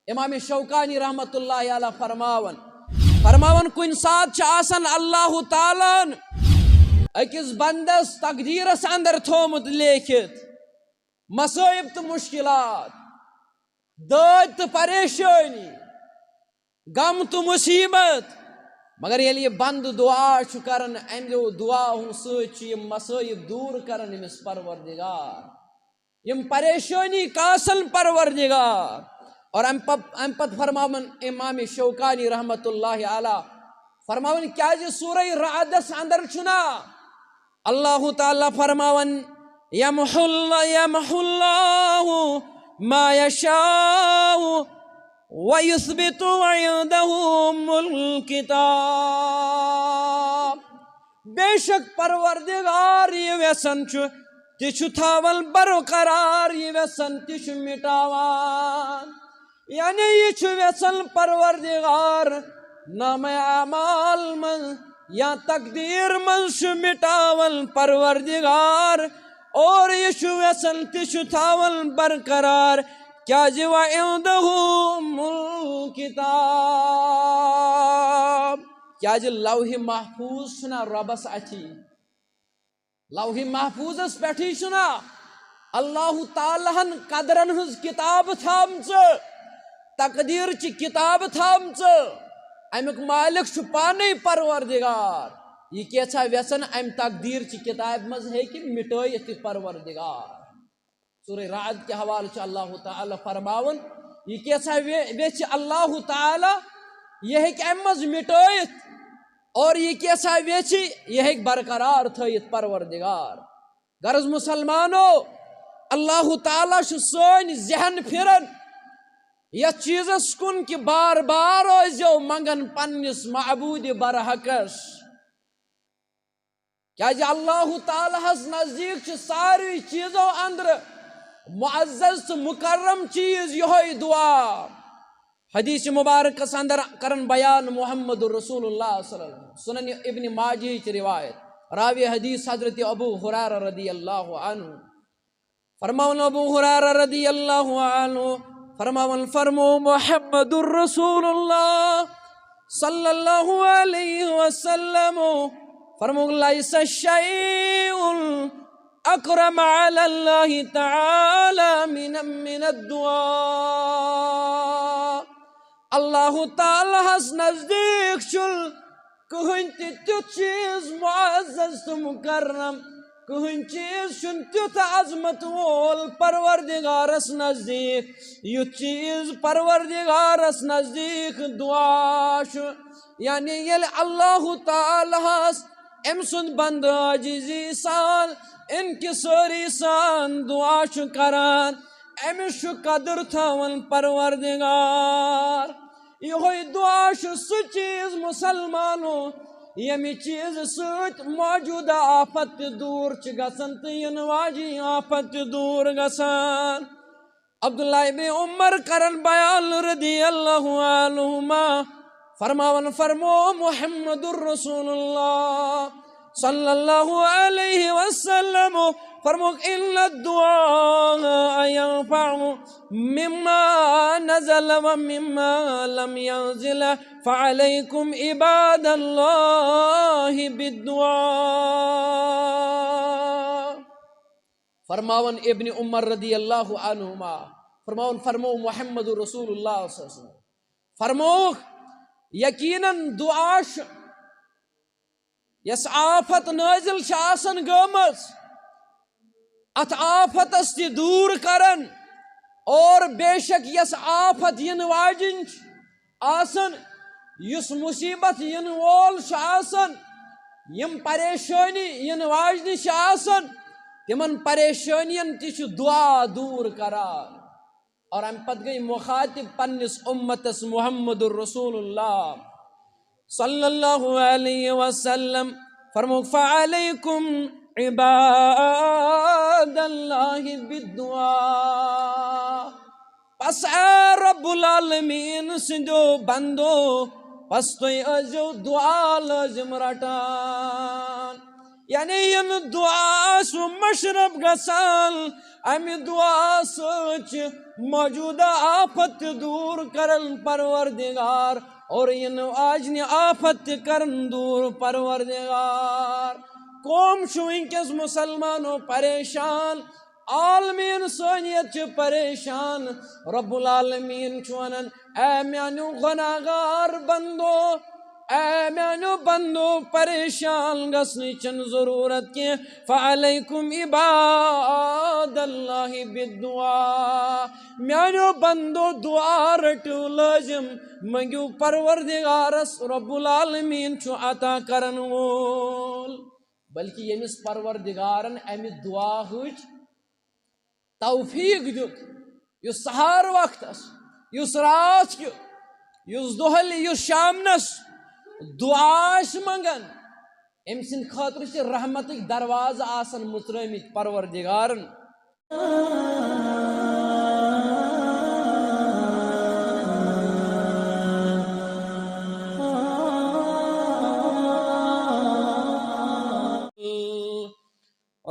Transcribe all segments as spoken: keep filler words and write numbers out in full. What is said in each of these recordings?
امام شوکانی رحمت اللہ علیہ فرماون، فرماون، کُنہِ ساتہٕ چھُ آسان اللہ تعالیٰ ہن أکِس بندس تقدیرس اندر تھومُت لیکھِتھ مصائب تہٕ مشکلات، دٲدۍ تہٕ پریشٲنی، غم تہٕ مصیبت، مگر ییٚلہِ یہِ بندٕ دعا چھُ کران، امہِ دعا ہُنٛد سۭتۍ چھُ یِم مصائب دوٗر کران أمِس پروردگار، یِم پریشٲنی کاسن پروردگار۔ اور امہِ پت، امہِ پتہٕ فرماون امام شوکانی رحمت اللہ علیہ، فرماون، کیازِ سورہ رعدس اندر چھُنا اللہ تعالیٰ فرماون، یمحو اللہ، یمحو اللہ ما یشاء ویثبت وعنده ام الکتاب۔ بے شک پروردگار یہِ ویژھان چھُ، تہِ چھُ تھاوان برقرار، یہِ ویژھان تہِ چھُ مٹاوان۔ یعنی یہِ چھُ ویژھان پروردگار نامہ اعمال منٛز یا تقدیر منٛز چھُ مٹاوان پروردگار، اور یہِ چھُ ویژھان تہِ چھُ تھاوان برقرار۔ کیازِ وعنده ام الکتاب، کیازِ لوح محفوظ چھُنا رۄبس اَتھی۔ لوح محفوظس پٮ۪ٹھٕے چھُنا اللہ تعالیٰ ہن قدرن ہٕنٛز کتاب تھٲومٕژ، تقدیٖر چہِ کتاب تھٲومٕژ۔ امیُک مالک چھُ پانے پروردگار۔ یہِ کینٛژھا ویژھن امہِ تقدیٖر چہِ کتابہِ منٛز ہیٚکہِ مٹٲیِتھ تہِ پروردگار۔ سورہ رعد کہِ حوالہٕ چھُ اللہ تعالیٰ فرماوان، یہِ کینٛژھا وے-، ویژھِ اللہ تعالیٰ، یہِ ہیٚکہِ امہِ منٛز مٹٲیِتھ، اور یہِ کینٛژھا ویژھِ، یہِ ہیٚکہِ برقرار تھٲیِتھ پروردگار۔ غرض مسلمانو، اللہ تعالیٰ چھُ سٲنۍ ذہن پھران یتھ چیزس کُن کہ بار بار روزیو منگان پننِس معبود برحقس۔ کیازِ اللہ تعالیٰ ہس نزدیٖک چھِ ساروی چیزو اندرٕ معزز تہٕ مکرم چیز یہوے دعا۔ حدیث مبارکس اندر کرن بیان محمد رسول اللہ صلی اللہ علیہ وسلم، سنن ابن ماجہ چ روایت، راوی حدیث حضرت ابو ہریرہ رضی اللہ عنہ۔ فرماون ابو ہریرہ رضی اللہ عنہ، فرماون فرمو محمد رسول اللہ صلی اللہ علیہ وسلم، فرمو لیس شیء اکرم علی اللہ تعالی من، من الدعاء۔ اللہ تعالیٰ ہس نزدیٖک چھُنہٕ کٕہٕنۍ تہِ تیُتھ چیٖز معزز تہٕ مکرم، کٕہٕنۍ چیٖز چھُنہٕ تیُتھ عظمت وول پروردگارس نزدیٖک، یُتھ چیٖز پروردگارس نزدیٖک دعا چھُ۔ یعنی ییٚلہِ اللہ تعالیٰ ہس أمۍ سُنٛد بندٕ عاجزی سان، انکسٲری سان دعا چھُ کران، أمِس چھُ قدر تھاوان پروردگار۔ یہوے دعا چھُ سُہ چیٖز مسلمانو، ییٚمہِ چیٖزٕ سۭتۍ موجودہ آفت تہِ دوٗر چھِ گژھان تہٕ یِنہٕ واجِنۍ آفت تہِ دوٗر گژھان۔ عبداللہ ابن عمر کرن بیان رضی اللہ عنہما، فرماون فرمو محمد رسول اللہ صلی اللہ علیہ وسلم، فرمو ان الدعاء ينفع مما نزل ومما لم ينزل، فعليكم عباد الله بالدعاء۔ فرماون ابن عمر رضی اللہ عنہما، فرماون فرمو محمد رسول اللہ صلی اللہ علیہ وسلم، فرمووُکھ، یقیناً دعا چھُ، یۄس آفت نٲزِل چھِ آسان گٔمٕژ، اتھ آفتس تہِ دوٗر کران، اور بے شک یۄس آفت یِنہٕ واجِنۍ چھِ آسان، یُس مصیبت یِنہٕ وول چھُ آسان، یِم پریشٲنی یِنہٕ واجنہِ چھِ آسان، تِمن پریشٲنین تہِ چھُ دعا دوٗر کران۔ اور امہِ پتہٕ گٔے مخاطب پننِس امتس محمد رسول اللہ صلی اللہ علیہ وسلم، فرمووُکھ فعلیکم عباد اللہ بالدعاء۔ پس اے رب العالمین سٕنٛدیو بندو، پس تُہۍ ٲسۍزیو دعا لٲزم رٹان۔ یعنی یِنہٕ دُعا آسہِ مشرب گژھان، اَمہِ دُعا سۭتۍ چھِ موجودہ آفت تہِ دوٗر کران پروردگار، اور یِنہٕ واجنہِ آفت تہِ کران دوٗر پروردگار۔ قوم چھُ وٕنکیٚس مُسلمانو پریشان، عالمِ انسٲنیت چھِ پریشان۔ رب العالمین چھُ ونان، اے میانیو گناہگار بندو، اے میانیو بندو، پریشان گژھنٕچ چھنہٕ ضروٗرت کینٛہہ۔ فعلیکم عباد اللہ بالدعاء۔ میانیو بندو، دعا رٔٹِو لٲزم، منٛگِو پروردگارس، رب العالمین چھُ عطا کرن وول۔ بلکہ ییٚمِس پروردگارن امہِ دعا ہٕچ توفیق دیُت، یُس سحر وقتس، یُس راتھ کیُت، یُس دۄہلہِ، یُس شامنس دعا آسہِ منٛگان، أمۍ سٕنٛدِ خٲطرٕ چھِ رحمتٕکۍ دروازٕ آسان مُژرٲمٕتۍ پروردگارن۔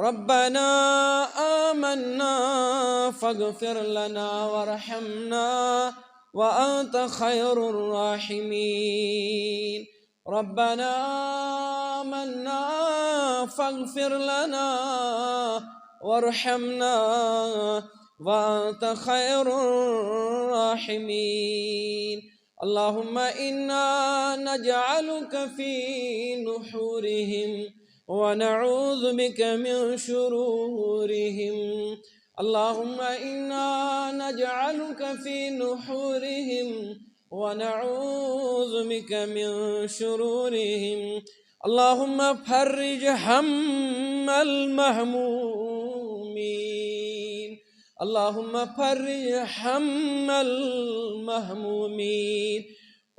ربنا آمنا فاغفر لنا وارحمنا وأنت خير الراحمين. ربنا آمنا فاغفر لنا وارحمنا وأنت خير الراحمين. اللهم إنا نجعلك في نحورهم ونعوذ بك من شرورهم. اللهم إنا نجعلك في نحورهم ونعوذ بك من شرورهم. اللهم فرج هم المهمومين. اللهم فرج هم المهمومين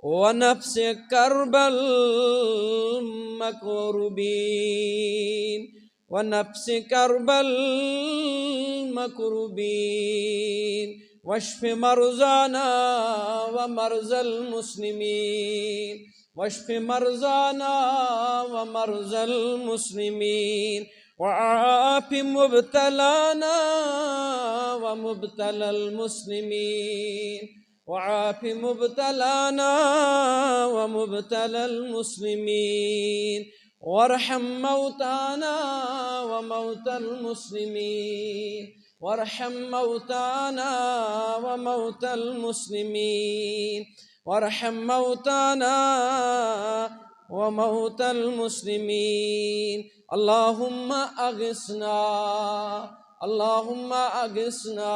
ونفس كرب المكروبين، ونفس كرب المكروبين، واشف مرضانا ومرضى المسلمين، واشف مرضانا ومرضى المسلمين، وعاف مبتلانا ومبتلى المسلمين، وعاف مبتلانا ومبتلى المسلمين، وارحم موتانا وموتى المسلمين، وارحم موتانا وموتى المسلمين، وارحم موتانا وموتى المسلمين. اللهم أغثنا، اللهم أغثنا،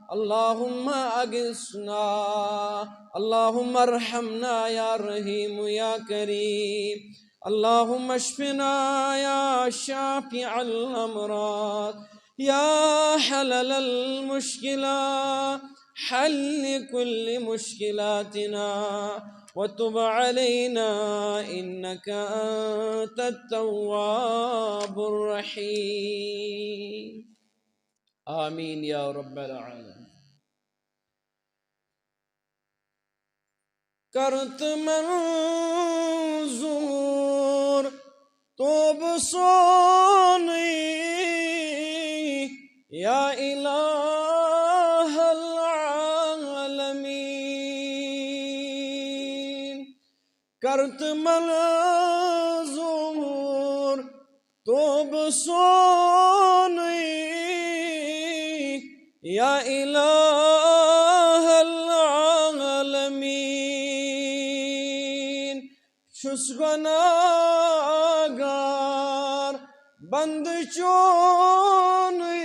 اللهم أغثنا، اللهم ارحمنا يا رحيم يا كريم. اللهم اشفنا يا شافي الأمراض، يا حلل المشكلات، حل كل مشكلاتنا، وتب علينا إنك أنت التواب الرحيم. آمين يا رب العالمين. کرت منظور توبہٕ سونُے یا الہ العالمین۔ کرت منظور توبہٕ سونُے یا الہ العالمین۔ چھُس گۄناہگار بندٕ چونُے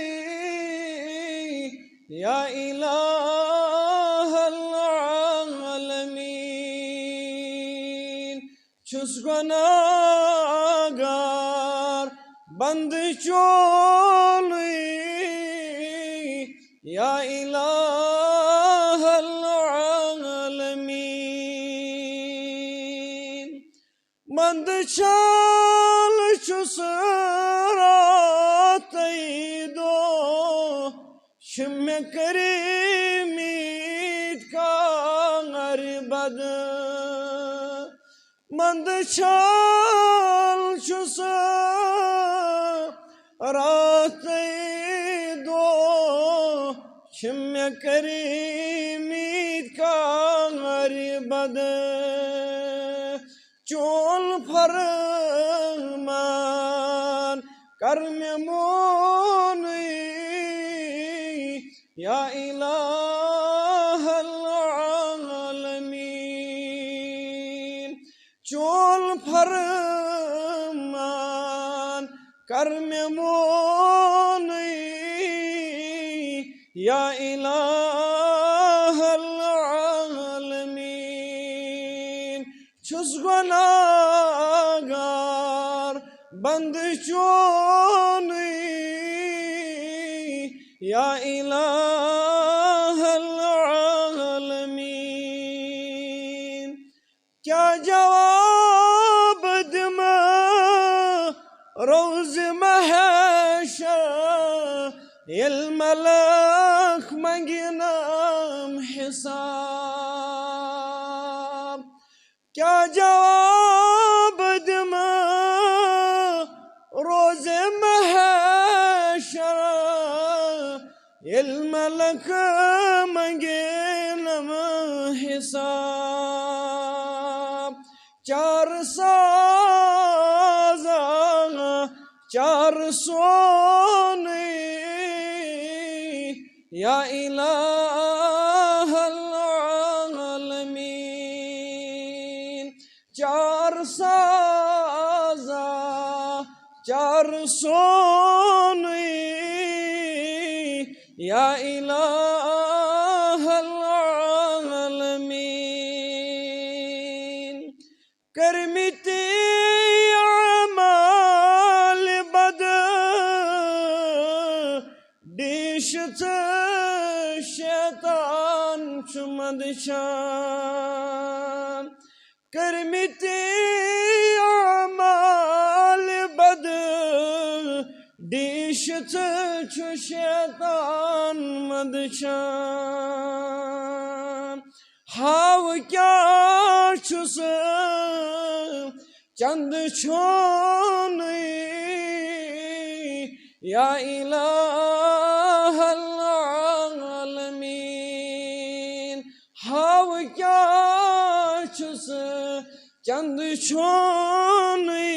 یا الہ العالمین۔ چھُس گۄناہگار بندٕ چونُے یا الہ العالمین۔ منٛدٕ چھل چھُس راتَے دۄہ، چھِ مےٚ کٔرمٕتۍ کار بد۔ منٛدٕ چھل چھُس راتٕے دۄہ چھِ مےٚ کٔرمٕتۍ کارِ بد۔ چون فرمان کر مےٚ مونٕے، یا الہ العالمین۔ چون فرمان کر مےٚ مونٕے، یا الہ العالمین۔ چھُس گۄناہگار بندٕ چونٕے، یا الہ العالمین۔ کیٛاہ جواب دِمہٕ روزِ محشر، ییٚلہِ ملک منٛگنم حساب؟ کیٛاہ جواب دِمہٕ روزِ محشر، ییٚلہِ ملک منٛگنم حساب؟ چار سازا، چار سونٕے، یا الہ العالمین۔ چار سازا، چار سونٕے، یا الہ العالمین۔ کٔرمٕتۍ اعمال بد، ڈیٖشہِ ژٕ شیطان چھُ مندشان۔ کٔرمٕتۍ اعمال بد، ڈیٖشہِ ژٕ چھُ شیطان مندشان۔ ہاو کیٛاہ چھُس چند چھونٕے، یا الہ العالمین۔ ہاو کیٛاہ چھُس چند چھونٕے،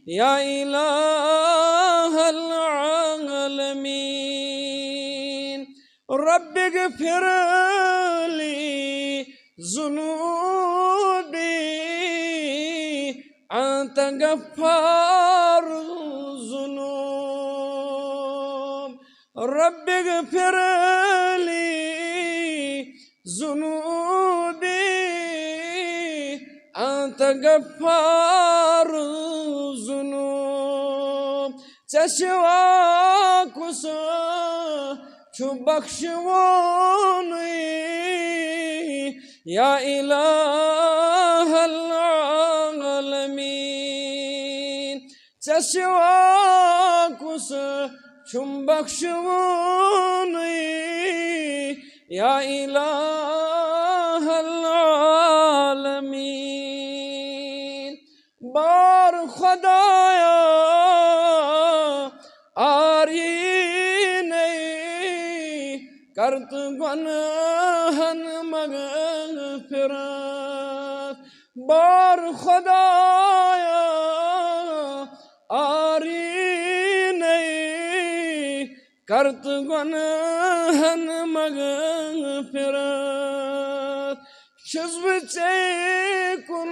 یا الہ العالمین۔ رب اغفر لی ذنوبی، انت غفار الذنوب۔ رب اغفر لی ذنوبی، انت غفار الذنوب۔ ژےٚ سوا کُس چھُ بخشوونٕے، یا الہ العالمین؟ ژےٚ سوا کُس چھُم بخشوونٕے، یا الہ العالمین؟ بار خدایا، آرینَے کر تہٕ گۄنہَن مغفرت۔ بار خدایا، آرینَے کر تہٕ گۄنہَن مغفرت۔ چھُس بہٕ ژےٚ کُن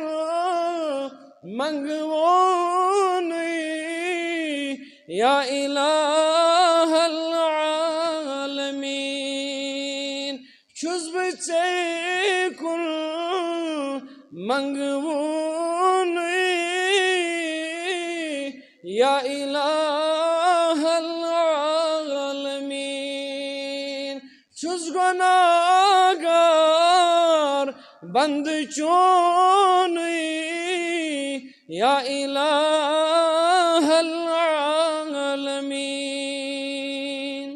منٛگوونٕے، یا الہ العالمین۔ چھُس بہٕ ژےٚ کُن منٛگوونٕے، یا الہ العالمین۔ چھُس گۄناہگار بندٕ چونٕے، یا الہ العالمین۔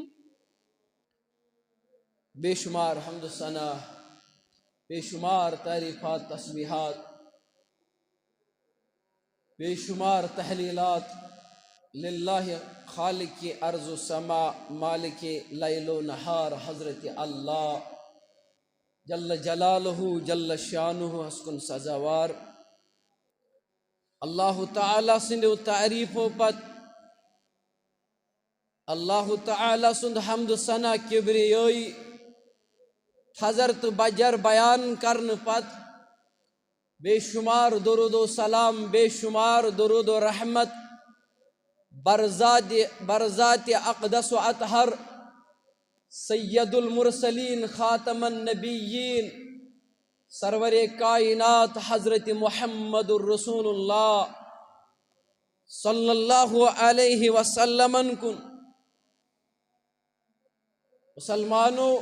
بے شمار حمد و ثنا، بے شمار تعریفات، تسبیحات، بے شمار تحلیلات، للہ خالق ارض و سما، مالک لیل و نہار، حضرت اللہ جل جلالہ جل شانہ ہس کُن سزاوار۔ اللہ تعالیٰ سٕنٛدیو تعریفو پتہٕ اللہ تعالیٰ سُنٛد حمد ثنا کبریٲیی تھزر تہٕ بجر بیان کرنہٕ پتہٕ بے شمار درود و سلام، بے شمار درود و رحمت برذات، برذات اقدس و اطہر، سید المرسلین، خاتم النبیین، سرور کائنات حضرت محمد الرسول اللہ صلی اللہ علیہ وسلمن کُن۔ مسلمانو،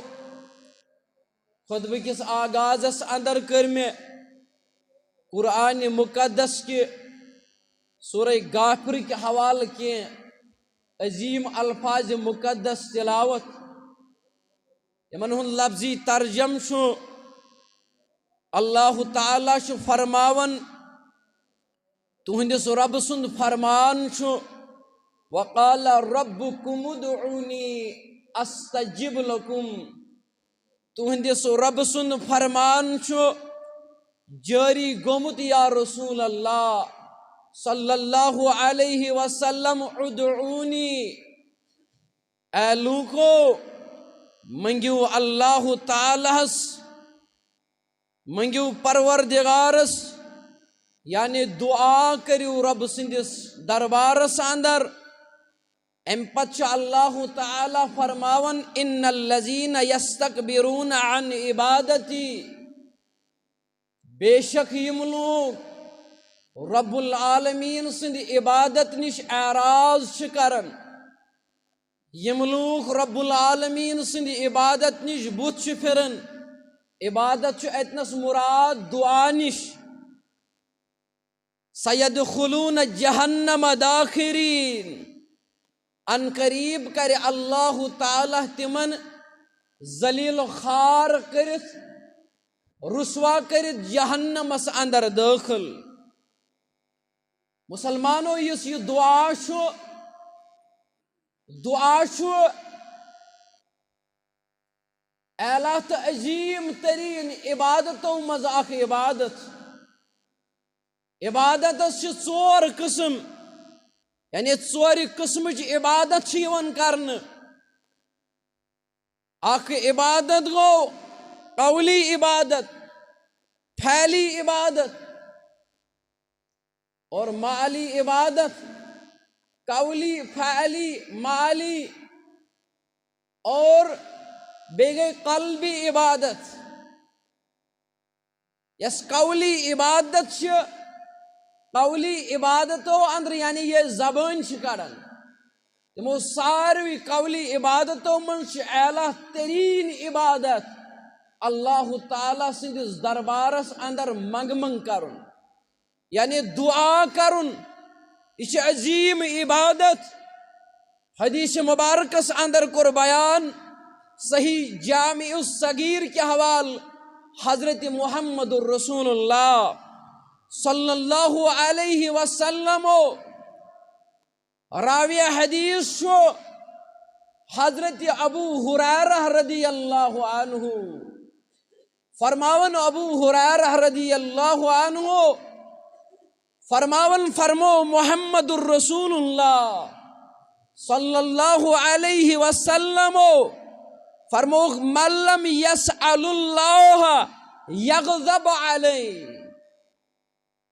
خطبہٕ کِس آغازس اندر کٔر مےٚ قرآن مقدس کہِ سورہ غافر کہِ حوالہٕ کینٛہہ عظیم الفاظ مقدس تلاوت، یِمن ہُنٛد لفظی ترجم چھُ، اللہ تعالیٰ چھُ فرماوان، تُہنٛدِس رۄبہٕ سُنٛد فرمان چھُ، وقال ربکم ادعونی استجب لکم۔ تُہنٛدِس رۄبہٕ سُنٛد فرمان چھُ جٲری گوٚمُت، یا رسول اللہ صلی اللہ علیہ وسلم، ادعونی، اے لوٗکو، مٔنٛگِو اللہ تعالیٰ ہس، مٔنٛگِو پروردگارس، یعنی دعا کٔرِو رۄب سٕنٛدِس دربارس اندر۔ امہِ پتہٕ چھُ اللہ تعالیٰ فرماوان، ان الذین یستکبرون عن عبادتی، بے شک یِم لوٗکھ رب العالمین سٕنٛدِ عبادت نِش اعراض چھِ کران، یِم لوٗکھ رب العالمین سٕنٛدِ عبادت نِش بُتھ چھِ پھِران، عبادت چھُ اتنس مراد دعا نِش، سیدخلون جہنم داخرین، ان قریب کرِ اللہ تعالیٰ تِمن ذلیل و خوار کٔرِتھ، رسوا کٔرِتھ جہنمس اندر دٲخل۔ مسلمانو، یُس یہِ دعا چھُ، دعا چھُ اعلیٰ تہٕ عظیم ترین عبادتو منٛز اکھ عبادت۔ عبادتس چھِ ژور قٕسم، یعنی ژورِ قٕسمٕچ عبادت چھِ یِوان کرنہٕ۔ اکھ عبادت گوٚو قولی عبادت، فعلی عبادت اور مالی عبادت۔ قولی، فعلی، مالی اور بیٚیہِ گٔے قلبی عبادت۔ یۄس قولی عبادت چھِ، قولی عبادتو اندر، یعنی یہِ زبٲنۍ چھِ کڑان، تِمو ساروی قولی عبادتو منٛز چھِ اعلیٰ ترین عبادت اللہ تعالیٰ سٕنٛدِس دربارس اندر منٛگہٕ منٛگ کرُن، یعنی دعا کرُن۔ یہِ چھِ عظیم عبادت۔ حدیث مبارکس اندر کوٚر بیان صحیح جامع الصغیر کہِ حوالہٕ حضرت محمد الرسول اللہ صلی اللہ علیہ وسلم، راوی حدیث چھُ حضرت ابو ہریرہ رضی اللہ عنہ۔ فرماوان ابو ہریرہ رضی اللہ عنہ، فرماوان فرمو محمد الرسول اللہ صلی اللہ علیہ وسلم، فرموک، من لم یسأل اللہ یغضب علیہ۔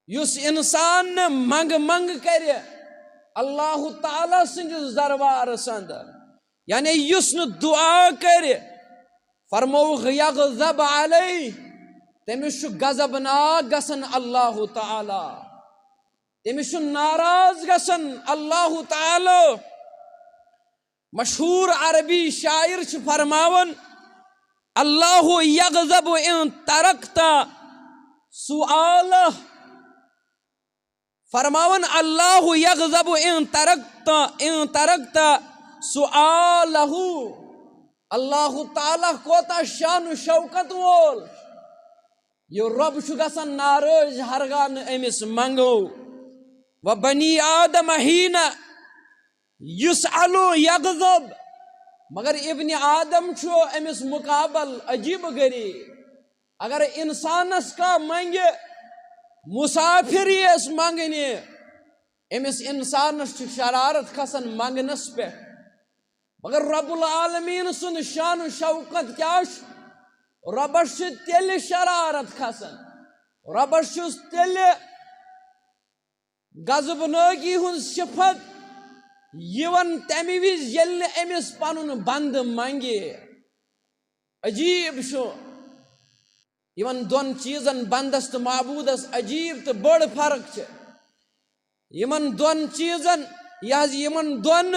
یُس انسان نہٕ منٛگہٕ منٛگہٕ کرِ اللہ تعالیٰ سٕنٛدِس دربارس اندر، یعنی یُس نہٕ دعا کرِ، فرمووُکھ، یغضب علیہ، تٔمِس چھُ غضبناک گژھان اللہ تعالیٰ، تٔمِس چھُ ناراض گژھان اللہ تعالیٰ۔ مشہوٗر عربی شاعر چھُ فرماوان، اللہ یغضب ان ترکت سؤالہ۔ فرماوان، اللہ یغضب ان ترکت، ان ترکت سؤالہ۔ اللہ تعالیٰ کوتاہ شان و شوکت وول۔ یہِ رۄب چھُ گژھان ناراض ہرگاہ نہٕ أمِس منٛگو۔ و بنی آدم حین یسأل یغضب، مگر ابن آدم چھُ، أمِس مقابل عجیب غریب۔ اگر انسانس کانٛہہ منگہِ، مسافر ییس منگنہِ، أمِس انسانس چھُ شرارت کھسان منگنس پٮ۪ٹھ۔ مگر رب العالمین سُنٛد شان و شوکت کیٛاہ چھُ؟ ربس چھُ تیٚلہِ شرارت کھسان، ربس چھُس تیٚلہِ غضبنٲکی ہُنٛد صفت یِوان تَمہِ وِزِ، ییٚلہِ نہٕ أمِس پنُن بندٕ منگہِ۔ عجیب چھُ، یِمن دۄن چیٖزن، بندس تہٕ معبوٗدس، عجیب تہٕ بٔڑ فرق چھِ۔ یِمن دۄن چیٖزن، یہِ حظ، یِمن دۄن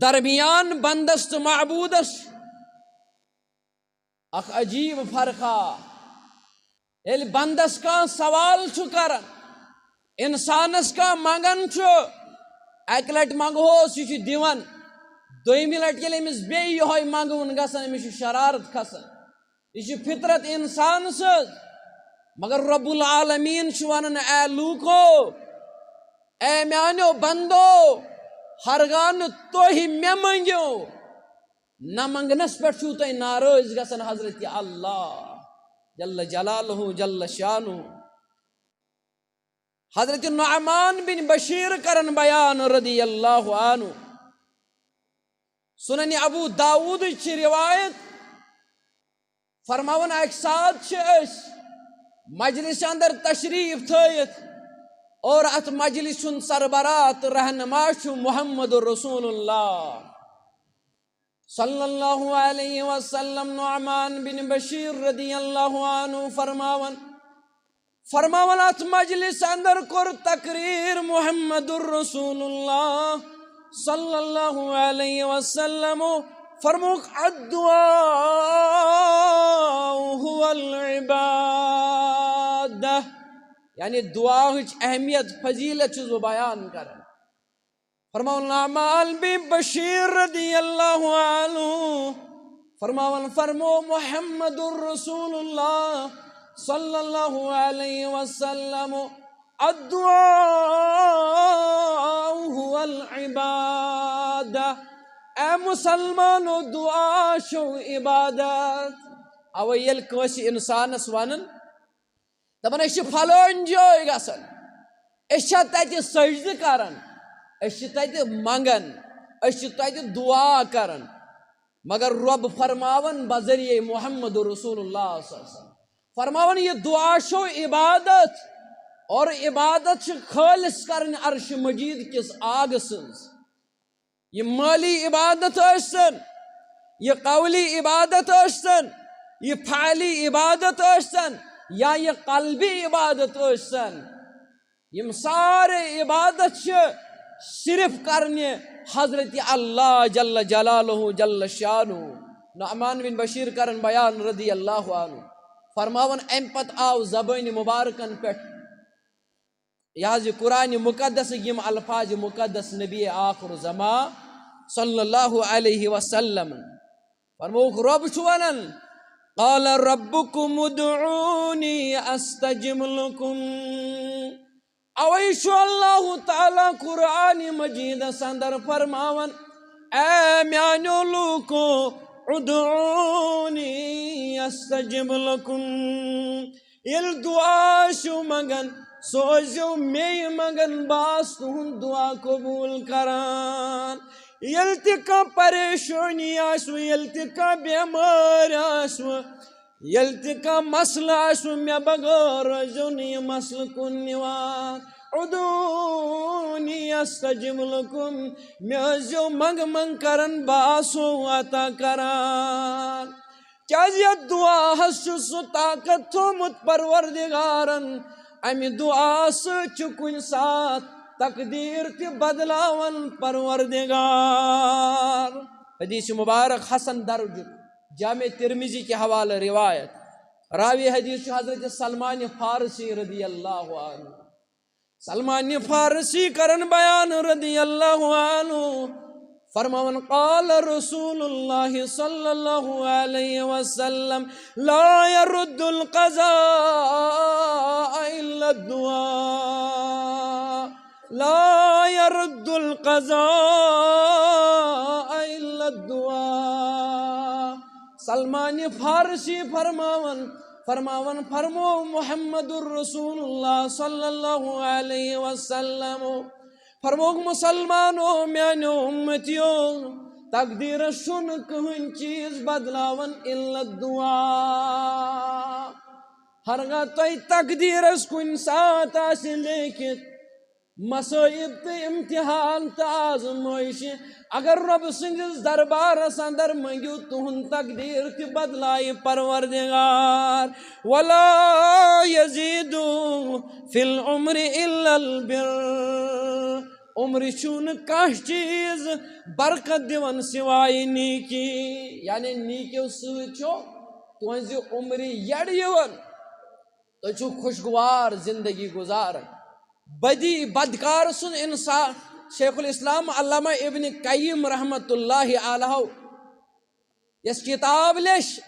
درمیان، بندس تہٕ معبوٗدس، اکھ عجیب فرقہ۔ ییٚلہِ بندس کانٛہہ سوال چھُ کران، انسانس کانٛہہ منگان چھُ، اکہِ لٹہِ منگہوس، یہِ چھُ دِوان، دوٚیمہِ لٹہِ ییٚلہِ أمِس بیٚیہِ یِہوٚے منگوُن گژھان، أمِس چھُ شرارت کھسان۔ یہِ چھِ فطرت انسان سٕنٛز۔ مگر رب العالمین چھُ ونان، اے لوٗکو، اے میانیو بندو، ہرگاہ نہٕ تُہۍ مےٚ منگیو، نہ منگنس پٮ۪ٹھ چھُو تُہۍ ناراض گژھان حضرت اللہ جل جلالہ جل شانہ۔ حضرت نعمان بن بشیر کرن بیان رضی اللہ عنہ، سنن ابو داؤد چھ روایت، فرماوان، اکہِ ساتہٕ چھِ أسۍ مجلس اندر تشریف تھٲیِتھ اور اتھ مجلس ہُنٛد سربراہ تہٕ رہنما چھُ محمد رسول اللہ صلی اللہ علیہ وسلم۔ نعمان بن بشیر رضی اللہ عنہ فرماوان، فرماوان، اتھ مجلس اندر کوٚر تقریر محمد رسول اللہ صلی اللہ علیہ وسلم، فرموک، الدعاء هو العبادہ، یعنی دعاہٕچ اہمیت، فضیلت چھُس بہٕ بیان کران۔ فرماوان نعمان بن بشیر رضی اللہ عنہ، فرماوان، فرمو محمد رسول اللہ صلی اللہ علیہ وسلم، الدعاء هو العبادہ۔ اے مسلمانو، دعا چھو عبادت۔ اوے ییٚلہِ کٲنٛسہِ انسانس ونان، دپان، أسۍ چھِ فلٲنۍ جایہِ گژھان، أسۍ چھا تتہِ سجدٕ کران، أسۍ چھِ تتہِ منگان، أسۍ چھِ تتہِ دعا کران، مگر رۄب فرماوان بذریعہ محمد رسول اللہ صلی اللہ علیہ وسلم، فرماوان، یہِ دعا چھو عبادت، اور عبادت چھِ خالص کرٕنۍ عرش مجید کِس آگہٕ سٕنٛز۔ یہِ مٲلی عبادت ٲسۍتن، یہِ قولی عبادت ٲسۍتن، یہِ فعلی عبادت ٲسۍتن، یا یہِ قلبی عبادت ٲسۍتن، یِم سارے عبادت چھِ صرف کرنہِ حضرت اللہ جل جلالہ جل شانہ۔ نعمان بن بشیر کرن بیان رضی اللہ عنہ، فرماوان، امہِ پتہٕ آو زبٲنہِ مبارکن پٮ۪ٹھ یہِ حظ یہِ قرآن مقدس، یِم الفاظ مقدس نبی آخر زمان صلی اللہ علیہ وسلم فرموک، رۄب چھُ ونان، قال ربکم ادعونی استجب لکم۔ اوے چھُ اللہ تعالیٰ قرآن مجیدس اندر فرماوان، اے میانیو لوٗکو، ادعونی استجب لکم۔ ییٚلہِ دُعا آسِو منٛگان، سوٗزِو مے منٛگان، بہٕ آسہٕ تُہُنٛد دُعا قبوٗل کران۔ ییٚلہِ تہِ کانٛہہ پریشٲنی آسِوٕ، ییٚلہِ تہِ کانٛہہ بٮ۪مٲرۍ آسِوٕ، ییٚلہِ تہِ کانٛہہ مسلہٕ آسِوٕ، مےٚ بغٲر روزیو نہٕ یہِ مسلہٕ کُن نِوان۔ ادعونی استجب لکم، مےٚ ٲسۍزیو منٛگہٕ منٛگہٕ کران، بہٕ آسو عطا کران۔ کیازِ یتھ دُعاہس چھُ سُہ طاقت تھوٚومُت پروردگارن، امہِ دُعا سۭتۍ چھُ کُنہِ ساتہٕ تقدیٖر تہِ بدلاوان پروردگار۔ حدیث مبارک حسن درجُک، جامع ترمذی کہِ حوالہٕ روایت۔ راوی حدیث چھُ حضرت سلمان فارسی رضی اللہ عنہ۔ سلمان فارسی کرن بیان رضی اللہ عنہ، فرماوان، قال رسول اللہ صلی اللہ علیہ وسلم، لا يرد القضاء الا الدعاء۔ لا يرد القضاء إلا الدعاء۔ سلمان فارسی فرماوان، فرماوان فرمو محمد رسول اللہ صلی اللہ علیہ وسلم، فرموک مسلمانو، میانیو امتیو، تقدیرس چھُنہٕ کٕہٕنۍ چیٖز بدلاوان الا الدعاء۔ ہرگاہ تۄہہِ تقدیرس کُنہِ ساتہٕ آسہِ لیکھِتھ، مصائب تہٕ امتحان تہٕ آزمٲیشہِ، اگر رۄب سٕنٛدِس دربارس اندر منٛگِو، تُہُنٛد تقدیٖر تہِ بدلایہِ پروردگار۔ ولا يزيد في العمر إلا البر۔ عمرِ چھُنہٕ کانٛہہ چیٖز برکت دِوان سوائے نیکی، یعنی نیکیو سۭتۍ چھُ تُہنٛزِ عمرِ یڑِ یِوان۔ تُہۍ چھِو خوشگوار زندگی گُزاران۔ بدی بدکار سُنٛد انسان، شیخ الاسلام علامہ ابن قیم رحمت اللہ علیہ یس کتاب لیچھ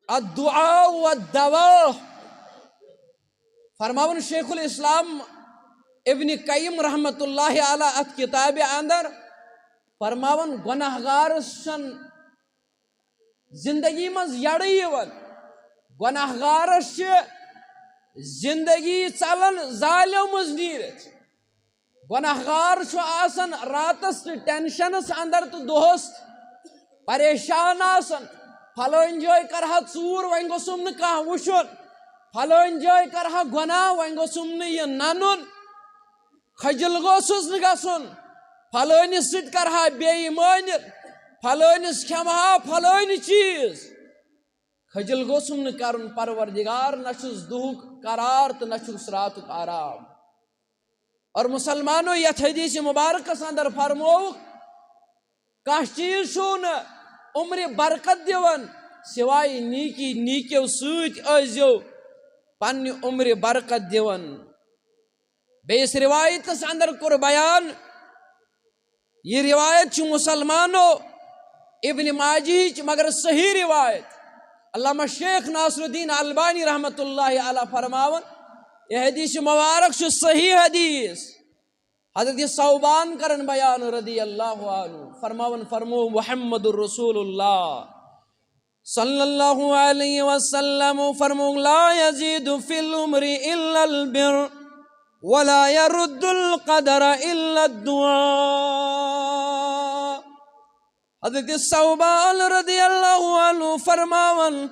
الدعاء والدواء، فرماوان شیخ الاسلام ابن قیم رحمت اللہ علیہ اتھ کتابہِ اندر، فرماوان گناہگارس چھن زندگی منٛز یڑٕ یِوان۔ گناہگارس چھِ زندگی ژلان زالیو منٛز نیٖرِتھ۔ گناہگار چھُ آسان راتس تہِ ٹینشنس اندر تہٕ دۄہس تہِ پریشان آسان، پھلٲنۍ جایہِ کرٕ ہا ژوٗر، وۄنۍ گوٚژھُم نہٕ کانٛہہ وٕچھُن، پھلٲنۍ جایہِ کرٕ ہا گۄناہ، وۄنۍ گوٚژھُم نہٕ یہِ ننُن۔ خجل گوٚژھُس نہٕ گژھُن، پھلٲنِس سۭتۍ کرٕ ہا بے ایمٲنی، پھلٲنِس کھٮ۪مہٕ ہا پھلٲنۍ چیٖز۔ خجل گوٚژھُم نہٕ کرُن پروردگار، نہ چھُس دُہُک قرار تہٕ نہ چھُس راتُک آرام۔ اور مسلمانو، یتھ حدیث مبارکس اندر فرمووُکھ، کانٛہہ چیٖز چھُو نہٕ عمرِ برکت دِوان سوائے نیکی، نیکیو سۭتۍ ٲسۍزیو پننہِ عمرِ برکت دِوان۔ بیٚیِس روایتس اندر کوٚر بیان، یہِ روایت چھِ مسلمانو ابن ماجہٕچ، مگر صحیح روایت۔ علامہ شیخ ناصر الدین البانی رحمت اللہ علیہ فرماوان، یہِ حدیث مبارک چھُ صحیح حدیث۔ حضرت ثوبان کرن بیان رضی اللہ عنہ، فرماوان فرمو محمد رسول اللہ صلی اللہ علیہ وسلم فرمو، لا يزيد في العمر إلا البر ولا يرد القدر إلا الدعاء۔ حضرت ثوبان رضی اللہ عنہ فرماون،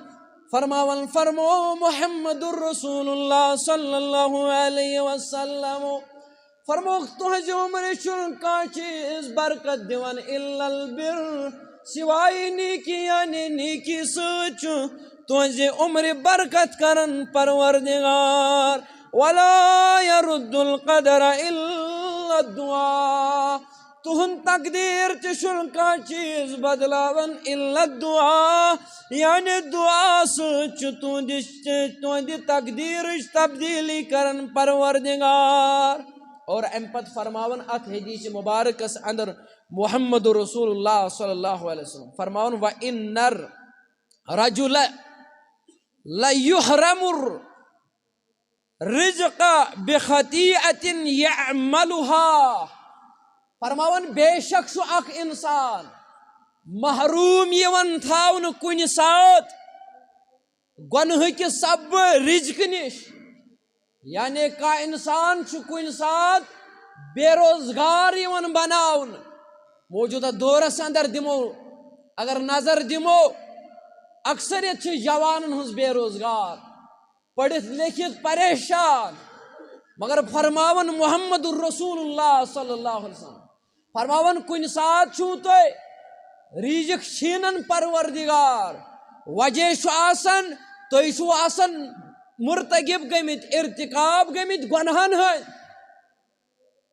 فرماون فرمو محمد رسول اللہ صلی اللہ علیہ وسلم، فرموکھ، تُہنٛزِ عمرِ چھُنہٕ کانٛہہ چیٖز برکت دِوان الا البر، سوائے نیکی، یعنی نیکی سۭتۍ چھُ تُہنٛزِ عمرِ برکت کران پروردگار۔ ولا يرد القدر الا الدعاء، تُہُنٛد تقدیٖر تہِ چھُنہٕ کانٛہہ چیٖز بدلاوان الا الدعاء، یعنی دعا سۭتۍ چھُ تُہنٛدِس، تُہنٛدِ تقدیٖرٕچ تبدیٖلی کران پروردگار۔ اور امہِ پتہٕ فرماوان اتھ حدیث مبارکس اندر محمد رسول اللہ صلی اللہ علیہ وسلم فرماوان، وَإِنَّ الرَّجُلَ لَيُحْرَمُ الرِّزْقَ بِخَطِيئَةٍ يَعْمَلُهَا۔ فرماوان، بے شک چھُ اکھ انسان محروم یِوان تھاونہٕ کُنہِ ساتہٕ گۄنہٕکہِ سببہٕ رزقہٕ نِش۔ یعنی کانٛہہ انسان چھُ کُنہِ ساتہٕ بے روزگار یِوان بناونہٕ۔ موجودہ دورس اندر دِمو، اگر نظر دِمو، اکثریت چھِ جوانن ہٕنٛز بے روزگار، پٔرِتھ لیکھِتھ پریشان، مگر فرماوان محمد رسول اللہ صلی اللہ علیہ وسلم، فرماوان، کُنہِ ساتہٕ چھُو تُہۍ رزق چھیٖنان پروردگار، وجہ چھُ آسان، تُہۍ چھِو آسان مرتکب گٔمٕتۍ، ارتکاب گٔمٕتۍ گۄنہن ہٕنٛدۍ۔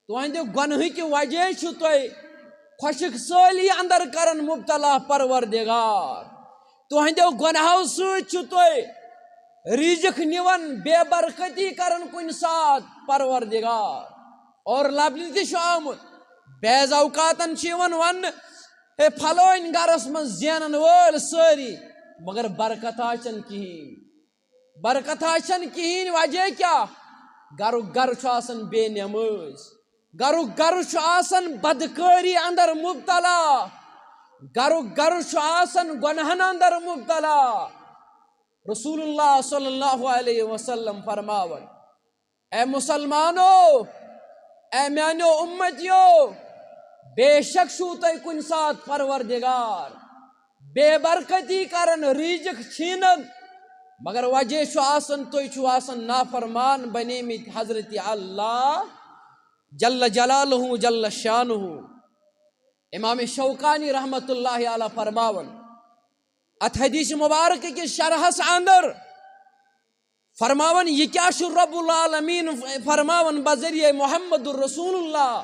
تُہنٛدِ گۄنہٕکہِ وجہ چھُ تُہۍ خۄشک سٲلی اندر کران مبتلا پروردگار۔ تُہنٛدیو گۄنہو سۭتۍ چھُ تُہۍ رزق نِوان، بے برکتی کران کُنہِ ساتہٕ پروردگار۔ اور لبنہٕ تہِ چھُ آمُت، بعض اوقاتن چھُ یِوان وننہٕ، ہے، پھلٲنۍ گرس منٛز زینن وٲلۍ سٲری، مگر برکتھا چھنہٕ کِہیٖنۍ۔ برکتھا چھنہٕ کِہیٖنۍ، وجہ کیٛاہ؟ گرُک گرٕ چھُ آسان بے نمٲز، گرُک گرٕ چھُ آسان بدکٲری اندر مبتلا، گرُک گرٕ چھُ آسان گۄنہن اندر مبتلا۔ رسول اللہ صلی اللہ علیہ وسلم فرماوان، اے مسلمانو، اے میانیو امتیو، بے شک چھُو تۄہہِ کُنہِ ساتہٕ پروردگار بے برکتی کران، رزق چھینان، مگر وجہ چھُ آسان، تُہۍ چھِو آسان نافرمان بنیمٕتۍ حضرت اللہ جل جلالہ جل شانہ۔ امام شوکانی رحمت اللہ علیہ فرماوان اتھ حدیث مبارک کِس شرحس اندر، فرماوان، یہِ کیٛاہ چھُ رب العالمین فرماوان بذریعہ محمد رسول اللہ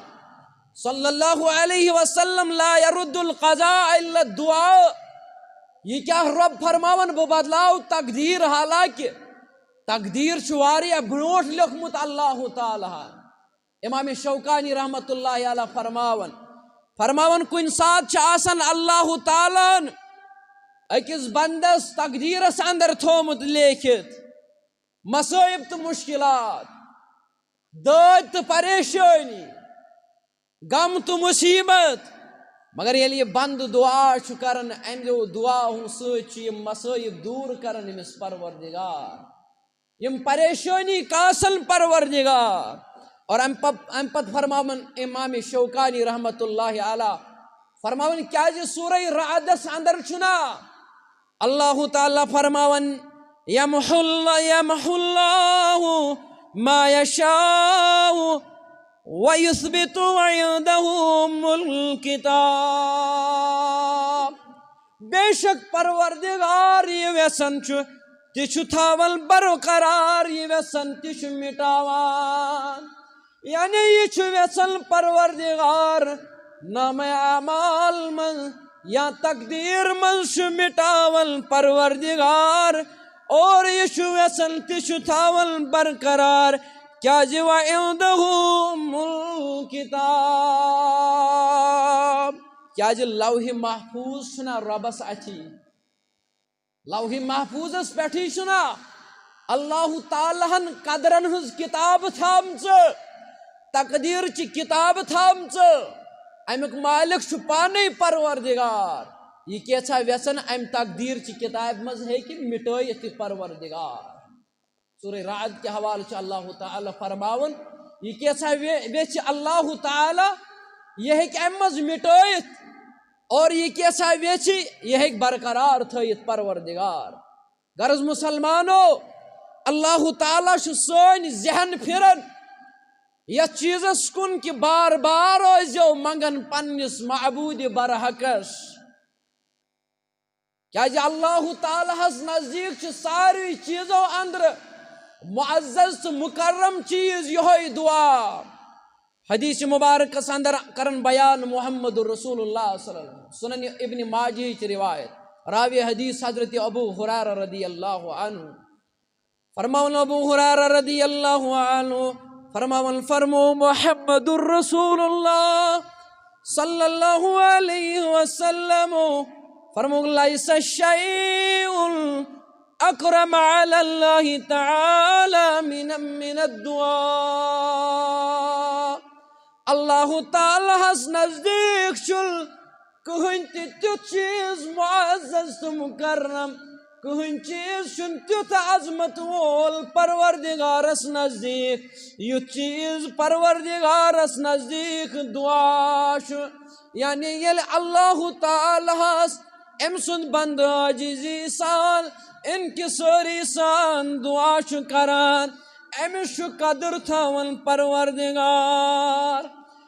صلی اللہ علیہ وسلم، لا يرد القضاء الا الدعاء؟ یہِ کیٛاہ رب فرماوان، بہٕ بدلاو تقدیر، حالانکہ تقدیر چھُ واریاہ برونٹھ لیوٚکھمُت اللہ تعالیٰ ہن۔ امام شوکانی رحمت اللہ علیہ فرماوان، فرماوان، کُنہِ ساتہٕ چھُ آسان اللہ تعالیٰ ہن أکِس بندس تقدیرس اندر تھومُت لیکھِتھ مصائب تہٕ مشکلات، دٲدۍ تہٕ پریشٲنی، غم تہٕ مصیبت، مگر ییٚلہِ یہِ بندٕ دعا چھُ کران، امہِ دعا ہُنٛد سۭتۍ چھُ یِم مصائب دوٗر کران أمِس پروردگار، یِم پریشٲنی کاسن پروردگار۔ اور امہِ پت، امہِ پتہٕ فرماوان امام شوکانی رحمت اللہ علیہ، فرماوان، کیازِ سورہ رعدس اندر چھُنا اللہ تعالیٰ فرماوان، یمحو اللہ، یمحو اللہ ما یشاء ویثبت وعنده ام الکتاب۔ بے شک پروردگار یہِ ویژھان چھُ، تہِ چھُ تھاوان برقرار، یہِ ویژھان تہِ چھُ مٹاوان۔ یعنی یہِ چھُ ویژھان پروردگار نامہ اعمال منٛز یا تقدیر منٛز چھُ مٹاوان پروردگار، اور یہِ چھُ ویژھان تہِ چھُ تھاوان برقرار۔ کیازِ وعنده ام الکتاب؟ کیازِ لوح محفوظ چھُنہ ربس اتھی؟ لوح محفوظس پٮ۪ٹھٕے چھُنہ اللہ تعالیٰ ہن قدرن ہٕنٛز کتاب تھٲومٕژ، تقدیر چہِ کتاب تھٲومٕژ۔ امیُک مالک چھُ پانے پروردگار۔ یہِ کینٛژھا ویژھن امہِ تقدیر چہِ کتابہِ منٛز ہیٚکہِ مٹٲیِتھ تہِ پروردگار۔ سورہ رعد کہِ حوالہٕ چھُ اللہ تعالیٰ فرماوان، یہِ کینٛژھا وے-، ویژھِ اللہ تعالیٰ، یہِ ہیٚکہِ امہِ منٛز مٹٲیِتھ، اور یہِ کینٛژھا ویژھِ، یہِ ہیٚکہِ برقرار تھٲیِتھ پروردگار۔ غرض مسلمانو، اللہ تعالیٰ چھُ سٲنۍ ذہن پھران یتھ چیزس کُن کہِ بار بار روزیو منگان پننِس معبود برحقس۔ کیازِ اللہ تعالیٰ ہس نزدیک چھُ ساروی چیزو اندرٕ معزز تہٕ مکرم چیز یہوے دعا۔ حدیث مبارکس اندر کرن بیان محمد رسول اللہ صلی اللہ علیہ وسلم، سنن ابن ماجہ چ روایت، راوی حدیث حضرت ابو ہریرہ رضی اللہ عنہ۔ فرماوان ابو ہریرہ رضی اللہ عنہ، فرماوان، فرمو محمد رسول اللہ صلی اللہ علیہ وسلم، فرمو، لیس شیء اکرم علی اللہ تعالی من، من الدعاء۔ اللہ تعالیٰ ہس نزدیک چھُنہٕ کٕہٕنۍ تہِ تیُتھ چیز معزز تہٕ مکرم، کٕہٕنۍ چیز چھُنہٕ تیُتھ عظمت وول پروردگارس نزدیک، یُتھ چیز پروردگارس نزدیک دعا چھُ۔ یعنی ییٚلہِ اللہ تعالیٰ ہس أمۍ سُنٛد بندٕ عاجزی سان، انکسٲری سان دعا چھُ کران، أمِس چھُ قدر تھاوان پروردگار۔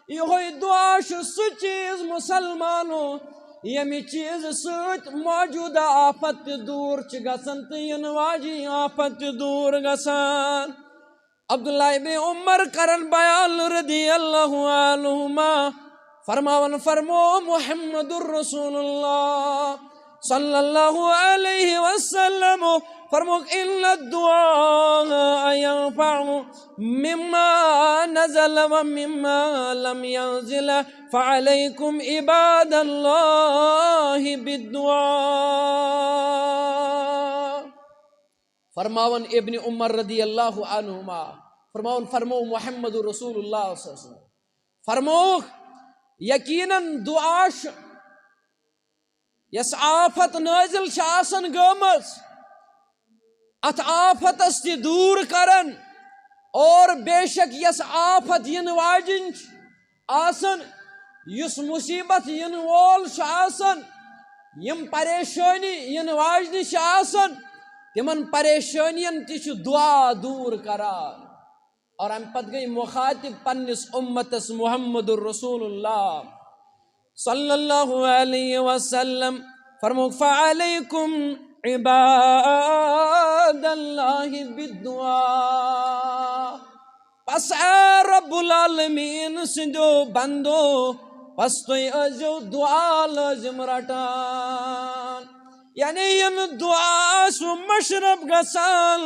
یہوے دعا چھُ سُہ چیز مسلمانو، ییٚمہِ چیزٕ سۭتۍ موجودہ آفت تہِ دوٗر چھِ گژھان تہٕ یِنہٕ واجی آفت تہِ دوٗر گژھان۔ عبداللہ ابن عمر کرن بیان رضی اللہ عنہما، فرماوان، فرمو محمد رسول اللہ صلی اللہ علیہ وسلم، فرمو، ان الدعاء ينفع مما نزل ومما لم ينزل، فعليكم عباد الله بالدعاء۔ فرماوان ابن عمر رضی اللہ عنہما، فرماوان، فرمو محمد رسول اللہ صلی اللہ علیہ وسلم، فرمووُکھ، یقیناً دعا چھُ، یۄس آفت نٲزِل چھِ آسان گٔمٕژ، اتھ آفتس تہِ دوٗر کران، اور بے شک یۄس آفت یِنہٕ واجِنۍ چھِ آسان، یُس مصیبت یِنہٕ وول چھُ آسان، یِم پریشٲنی یِنہٕ واجنہِ چھِ آسان، تِمن پریشٲنین تہِ چھُ دعا دوٗر کران۔ اور امہِ پتہٕ گٔے مخاطب پننِس امتس محمد رسول اللہ صلی اللہ علیہ وسلم، فرمووُکھ، فعلیکم عباد اللہ بالدعاء۔ پس اے رب العالمین سٕنٛدیو بندو، پس تُہۍ ٲسۍزیو دعا لٲزم رٹان۔ یعنی یِم دعا آسہِ مشرب گژھان،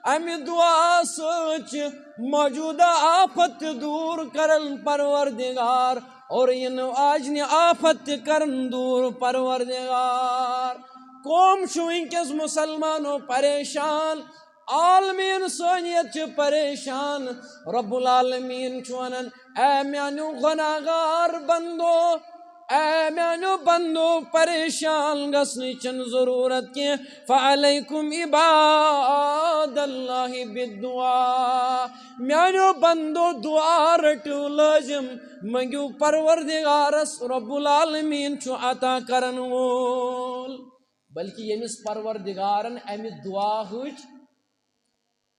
امہِ دعا سۭتۍ چھِ موجودہ آفت تہِ دوٗر کران پروردگار، اور یِنہٕ واجنہِ آفت تہِ کران دوٗر پروردگار۔ قوم چھُ وٕنکیٚس مسلمانو پریشان، عالمین سٲنیت چھِ پریشان۔ رب العالمین چھُ ونان، اے میانیو گناہگار بندو، اے میانیو بندو، پریشان گژھنٕچ چھنہٕ ضروٗرت کینٛہہ۔ فعلیکم عباد اللہ بالدعاء۔ میانیو بندو، دعا رٔٹِو لٲزم، منٛگِو پروردگارس، رب العالمین چھُ عطا کرن وول۔ بلکہ ییٚمِس پروردگارن امہِ دعا ہٕچ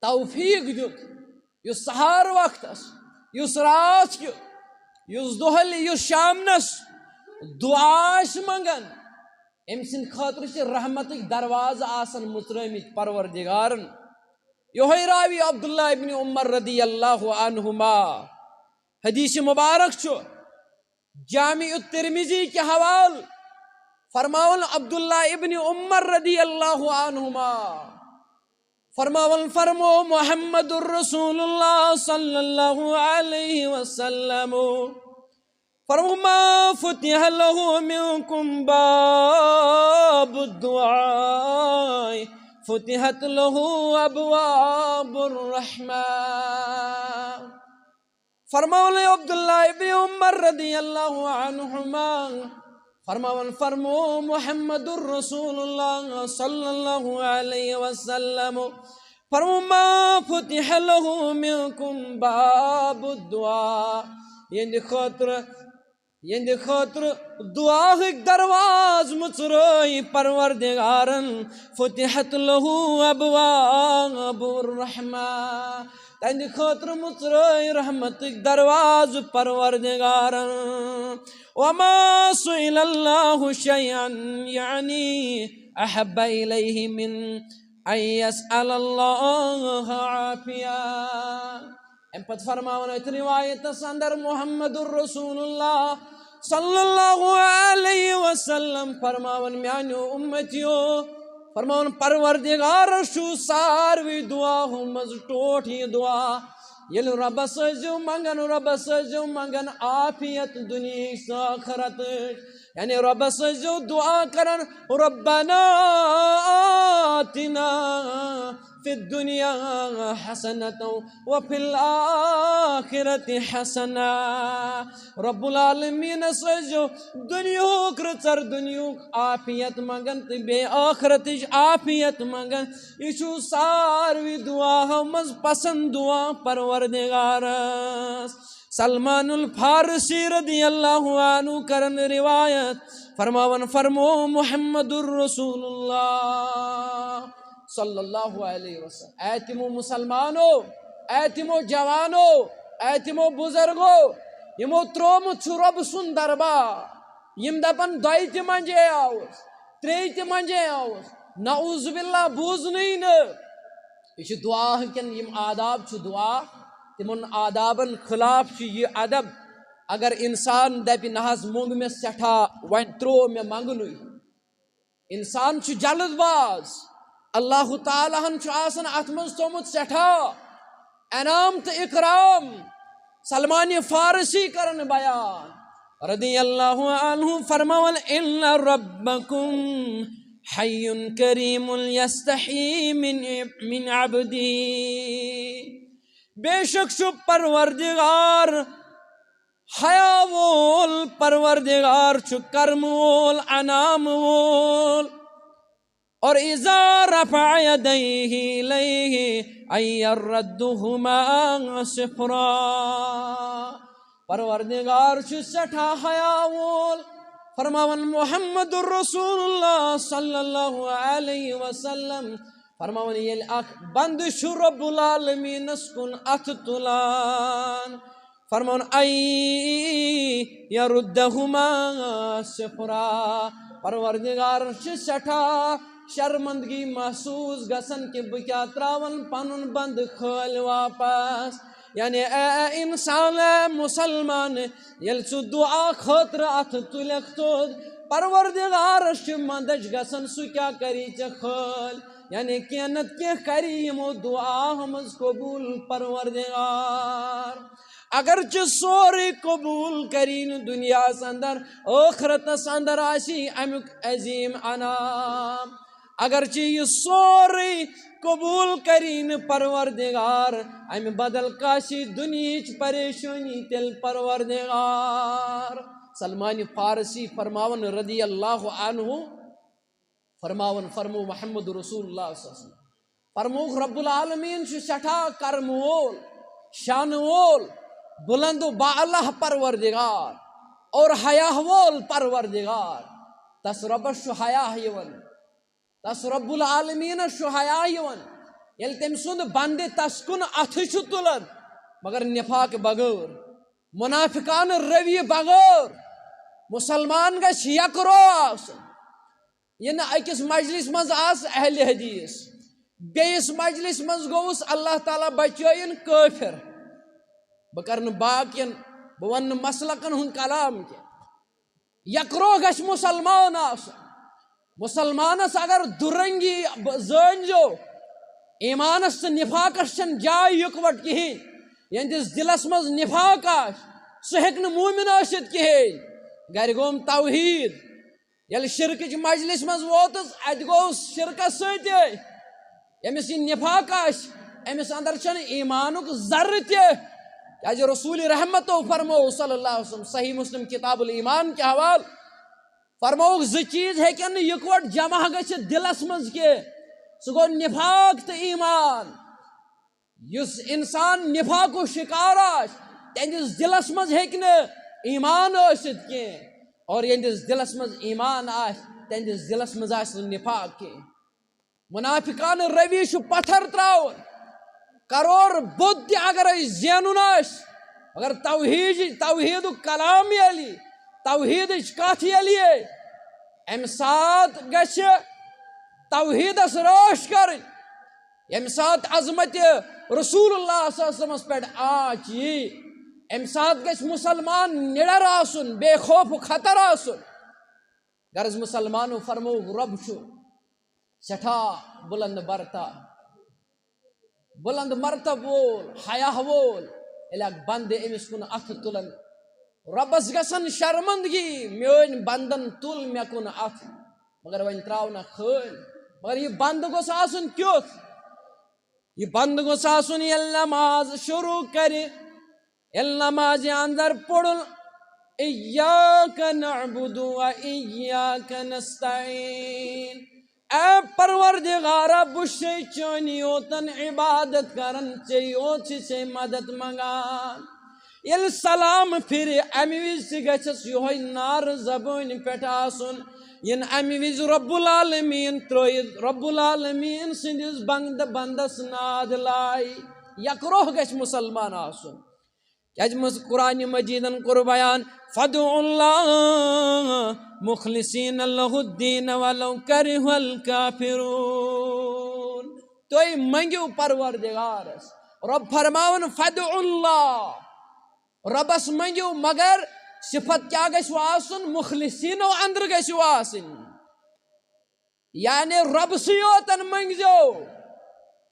توفیق دیُت، یُس سحر وقتس، یُس راتھ کیُت، یُس دۄہلہِ، یُس شامنس دعا آسہِ منٛگان، أمۍ سٕنٛدِ خٲطرٕ چھِ رحمتٕکۍ دروازٕ آسان مُژرٲمٕتۍ پروردگارن۔ یِہوٚے راوی عبداللہ ابن عمر رضی اللہ عنہما۔ حدیث مبارک چھُ جامع الترمذی کہِ حوالہٕ فرماوان عبداللہ ابن عمر رضی اللہ عنہما فرماوان، فرمو محمد رسول اللہ صلی اللہ علیہ وسلم، فرمو، من فتح له منكم باب الدعاء فتحت له ابواب الرحمة۔ فرماوان عبداللہ ابن عمر رضی اللہ عنہما، فرماوان، فرمو محمد رسول اللہ صلی اللہ علیہ وسلم، فرمو، ما فتح له منكم باب الدعاء، یہندِ خٲطرٕ، یہندِ خٲطرٕ دعا ہٕکۍ دروازٕ مُژرٲے پروردگارن، فتحت له ابواب الرحمہ، تہنٛدِ خٲطرٕ مُژرٲے رحمتٕکۍ دروازٕ پروردگارن۔ وما سئل الله شيئا، یعنی، احب الیہ من ان یسأل اللہ عافیہ۔ امہِ پتہٕ فرماوان أتھۍ روایتس اندر محمد رسول اللہ صلی اللہ علیہ وسلم فرماوان، میانیو امتیو، فرماوان، پروردگارس چھُ ساروی دعاہو منٛز ٹوٹھ یہِ دعا، ییٚلہِ رۄبس ٲسۍزیو منٛگان، رۄبس ٲسۍزیو منٛگان عافیت دُنیہٕچ تہٕ ٲخرتٕچ۔ یعنی رۄبس ٲسۍزیو دعا کران، ربنا آتنا فی الدنیا حسنة وفی الآخرة حسنة۔ رب العالمینس ٲسۍزیو دُنیہُک رٕژر، دُنیہُک عافیت منٛگان تہٕ بیٚیہِ ٲخرتٕچ عافیت منٛگان۔ یہِ چھُ ساروی دعاہو منٛز پسند دعا پروردگارس۔ سلمان الفارسی رضی اللہ عنہ کرن روایت، فرماون، فرمو محمد رسول اللہ صلی اللہ علیہ وسلم۔ اے تِمو مسلمانو، اے تِمو جوانو، اے تِمو بزرگو، یِمو تروومُت چھُ رۄب سُنٛد دربار۔ یِم دپن، دۄیہِ تہِ منجے آوُس، ترٛیٚیہِ تہِ منجے آوُس، نعوذ باللہ، بوٗزنٕے نہٕ۔ یہِ چھُ دعا ہٕنٛدٮ۪ن، یِم آداب چھِ دعا، تِمن آدابن خلاف چھُ یہِ ادب۔ اگر انسان دپہِ، نہ حظ، موٚنگ مےٚ سٮ۪ٹھاہ، وۄنۍ ترٛوو مےٚ منگنُے۔ انسان چھُ جلد باز۔ اللہ تعالیٰ ہن چھُ آسان اتھ منٛز تھوٚومُت سٮ۪ٹھاہ انعام تہٕ اکرام۔ سلمان فارسی کرن بیان رضی اللہ عنہ فرماون، ان ربکم حی کریم یستحی من، من عبدی۔ بے شک چھُ پروردگار حیا وول، پروردگار چھُ کرم وول، انعام وول۔ اور اذا رفع يديه إليه أن يردهما صفرا۔ پروردگار چھُ سٮ۪ٹھاہ حیا وول۔ فرماوان محمد رسول اللہ صلی اللہ علیہ وسلم، فرماوان ییٚلہِ اکھ بندٕ چھُ رب العالمینس کُن اتھٕ تُلان، فرماوان، أن يردهما صفرا۔ پروردگار چھُ سٮ۪ٹھاہ شرمندگی محسوس گژھان کہِ بہٕ کیٛاہ تراون پنُن بندٕ خٲلۍ واپس۔ یعنی اے، اے انسان، اے مسلمان، ییٚلہِ ژٕ دعا خٲطرٕ اتھٕ تُلکھ تھوٚد، پروردگارس چھِ مندچ گژھان، سُہ کیٛاہ کری ژےٚ خٲلۍ؟ یعنی کینٛہہ نتہٕ کینٛہہ کری یِمو دعا ہٕنٛز قبول پروردگار۔ اگرچہ سورُے قبول کری نہٕ دُنیاہس اندر، ٲخرتس اندر آسی امیُک عظیم انعام۔ اگرچہ یہِ سورُے قبول کری نہٕ پروردگار، امہِ بدل کاسی دُنیہٕچ پریشٲنی تیٚلہِ پروردگار۔ سلمان فارسی فرماوان رضی اللہ عنہ، فرماوان، فرمو محمد رسول اللہ صلی اللہ علیہ وسلم، فرمووُکھ رب العالمین چھُ سٮ۪ٹھاہ کرم وول، شان وول، بلند و باعلیٰ پروردگار اور حیا وول پروردگار۔ تس ربس چھُ حیا یِوان، تس رب العالمینس چھُ حیا یِوان، ییٚلہِ تٔمۍ سُنٛد بندٕ تس کُن اتھٕ چھُ تُلان، مگر نفاق بغٲر، منافقانہٕ روی بغٲر۔ مسلمان گژھِ یکرو آسُن۔ یہِ نہٕ أکِس مجلس منٛز آس اہل حدیث، بیٚیِس مجلس منٛز گوٚوُس اللہ تعالیٰ بچٲیِن کٲفر۔ بہٕ کرٕ نہٕ باقین، بہٕ ونہٕ نہٕ مسلکن ہُنٛد کلام کینٛہہ۔ یکرو گژھِ مسلمان آسُن۔ مسلمانس اگر دُرنگی ب-، زٲنۍ زیو، ایمانس تہٕ نفاقس چھنہٕ جاے یکوٹ کہیٖنۍ۔ یہندِس دلس منٛز نفاق آسہِ، سُہ ہیٚکہِ نہٕ مومن ٲسِتھ کہیٖنۍ۔ گرِ گوٚوم توحید۔ ییٚلہِ شرکٕچ مجلس منٛز ووتُس، اتہِ گوٚو شرکس سۭتۍ۔ ییٚمِس یہِ نفاق آسہِ، أمِس اندر چھنہٕ ایمانُک ذرٕ تہِ۔ کیازِ رسول رحمتو فرموو صلی اللہ علیہ وسلم، صحیح مسلم کتاب الایمان کہِ حوالہٕ فرمووُکھ، زٕ چیز ہیٚکن نہٕ یکوٹ جمع گٔژھِتھ دلس منٛز کینٛہہ۔ سُہ گوٚو نفاق تہٕ ایمان۔ یُس انسان نفاقُک شکار آسہِ، تہنٛدِس دلس منٛز ہیٚکہِ نہٕ ایمان ٲسِتھ کینٛہہ، اور یہنٛدِس دلس منٛز ایمان آسہِ، تہنٛدِس دلس منٛز آسہِ نہٕ نفاق کینٛہہ۔ منافقانہٕ روی چھُ پتھر تراوُن۔ کرور بُتھ تہِ اگر أسۍ زینُن آسہِ، مگر توحید، توحیدُک کلام ییٚلہِ، توحیدٕچ کتھ ییٚلہِ یی، امہِ ساتہٕ گژھِ توحیدس رٲچھ کرٕنۍ۔ ییٚمہِ ساتہٕ عظمت رسول اللہ صلی اللہ علیہ وسلمس پٮ۪ٹھ آنچ یی، امہِ ساتہٕ گژھِ مسلمان نِڈر آسُن، بے خوف و خطر آسُن۔ غرض مسلمانو فرمووُکھ، رب چھُ سٮ۪ٹھاہ بلند برتہ، بلند مرتب وول، حیا وول۔ ییٚلہِ اکھ بندٕ أمِس کُن اتھٕ تُلن، رۄبس گژھن شرمندگی، میٲنۍ بندن تُل مےٚ کُن اتھٕ، مگر وۄنۍ تراو نہ خٲلۍ۔ مگر یہِ بندٕ گوٚژھ آسُن کیُتھ؟ یہِ بندٕ گوٚژھ آسُن، ییٚلہِ نماز شروع کرِ، ییٚلہِ نمازِ اندر پوٚرُن، "ایاک نعبد و ایاک نستعین"، اے پروردگارا، بہٕ چھُسے چٲنی یوتن عبادت کران، ژے یوت چھُسے مدد منگان۔ ییٚلہِ سلام پھرِ، امہِ وِزِ تہِ گژھٮ۪س یِہوٚے نعرٕ زبٲنۍ پٮ۪ٹھ آسُن، یِن امہِ وِزِ رب العالمین ترٲوِتھ رب العالمین سٕنٛدِس بنٛدٕ بندس ناد لایہِ۔ یکروہ گژھِ مسلمان آسُن۔ کیازِ منٛز قرآن مجیدن کوٚر بیان، "فادعوا اللہ مخلصین لہ الدین ولو کرہ الکافرون"۔ تُہۍ منٛگِو پروردگارس۔ رب فرماوان، "فادعوا اللہ"، ربس منٛگِو، مگر صفت کیٛاہ گژھِ آسُن؟ مخلصینو اندر گژھِ آسٕنۍ۔ یعنی رۄبسٕے یوتن مٔنٛگزیو۔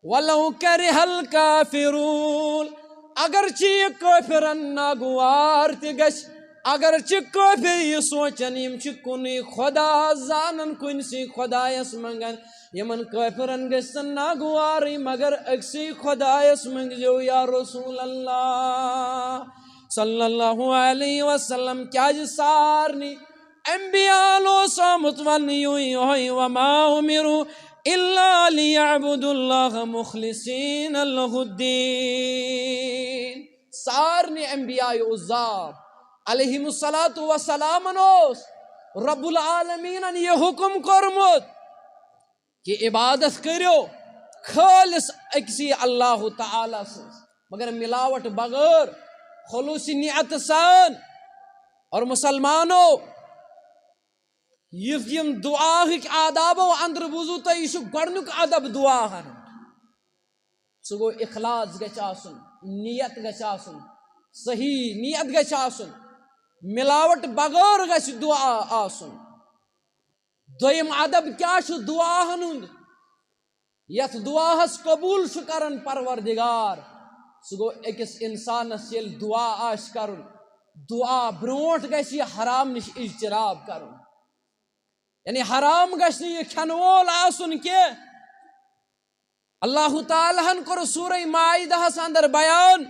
"ولو کرہ الکافرون"، اگرچہ یہِ کٲفرن ناگوار تہِ گژھِ، اگرچہ کٲفر یہِ سونٛچن یِم چھِ کُنُے خدا زانن، کُنسٕے خدایس منٛگن، یِمن کٲفرن گژھن ناگوارٕے، مگر أکسٕے خۄدایس منٛگزیو یا رسول اللہ صلی اللہ علیہ وسلم۔ کیازِ سارنٕے انبیاءن اوس آمُت وننہٕ یُن یِہوٚے، وما امروا الا لیعبدوا اللہ مخلصین لہ الدین۔ سارنٕے انبیاء عظام علیہم الصلوۃ والسلامن اوس رب العالمینن یہِ حکم کوٚرمُت کہ عبادت کٔرِو خٲلص أکسٕے اللہ تعالیٰ سٕنٛز، مگر ملاوٹ بغٲر، خلوص نیت سان۔ اور مسلمانو، یُس یِم دعاہٕکۍ آدابو اندر بوٗزو تۄہہِ، یہِ چھُ گۄڈٕنیُک ادب دعا ہن۔ سُہ گوٚو اخلاص گژھِ آسُن، نیت گژھِ آسُن، صحیح نیت گژھِ آسُن، ملاوٹ بغٲر گژھِ دعا آسُن۔ دوٚیِم ادب کیٛاہ چھُ دعاہن ہُنٛد؟ یتھ دعاہس قبول چھُ کران پروردگار، سُہ گوٚو أکِس انسانس ییٚلہِ دعا آسہِ کرُن، دعا برونٛٹھ گژھِ یہِ حرام نِش اجتناب کرُن، یعنی حرام گژھِ نہٕ یہِ کھٮ۪نہٕ وول آسُن کینٛہہ۔ اللہ تعالیٰ ہن کوٚر سورہ مائدہس اندر بیان،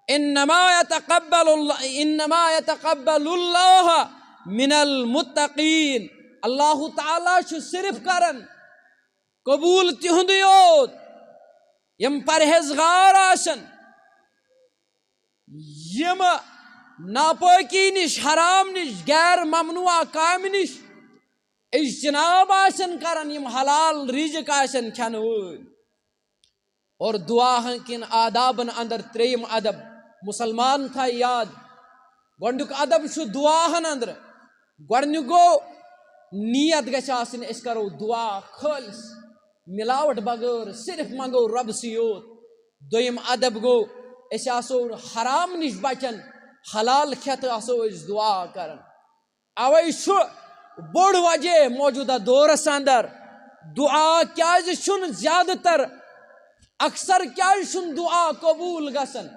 انما یتقبل اللہ، انما یتقبل اللہ من المتقین۔ اللہ تعالیٰ چھُ صرف کران قبول تِہُنٛدُے یوت یِم پرہیزگار آسن، یِم ناپٲکی نِش، حرام نِش، غیر ممنوعہ کامہِ نِش اجتناب آسن کران، یِم حلال رزق آسن کھٮ۪نہٕ وٲلۍ۔ اور دعا ہن کِن آدابن اندر ترٛیٚیِم ادب مسلمان تھایہِ یاد، گۄڈنیُک ادب چھُ دعا ہن اندر۔ گۄڈنیُک گوٚو، نیت گژھِ آسٕنۍ، أسۍ کرو دعا خٲلص، ملاوٹ بغٲر، صرف منگو رۄبسٕے یوت۔ دوٚیِم ادب گوٚو، أسۍ آسو حرام نِش بچان، حلال کھٮ۪تھ آسو أسۍ دعا کران۔ اوے چھُ بوٚڑ وجہ موجودہ دورس اندر دعا کیازِ چھُنہٕ زیادٕ تر، اکثر کیازِ چھُنہٕ دعا قبول گژھان؟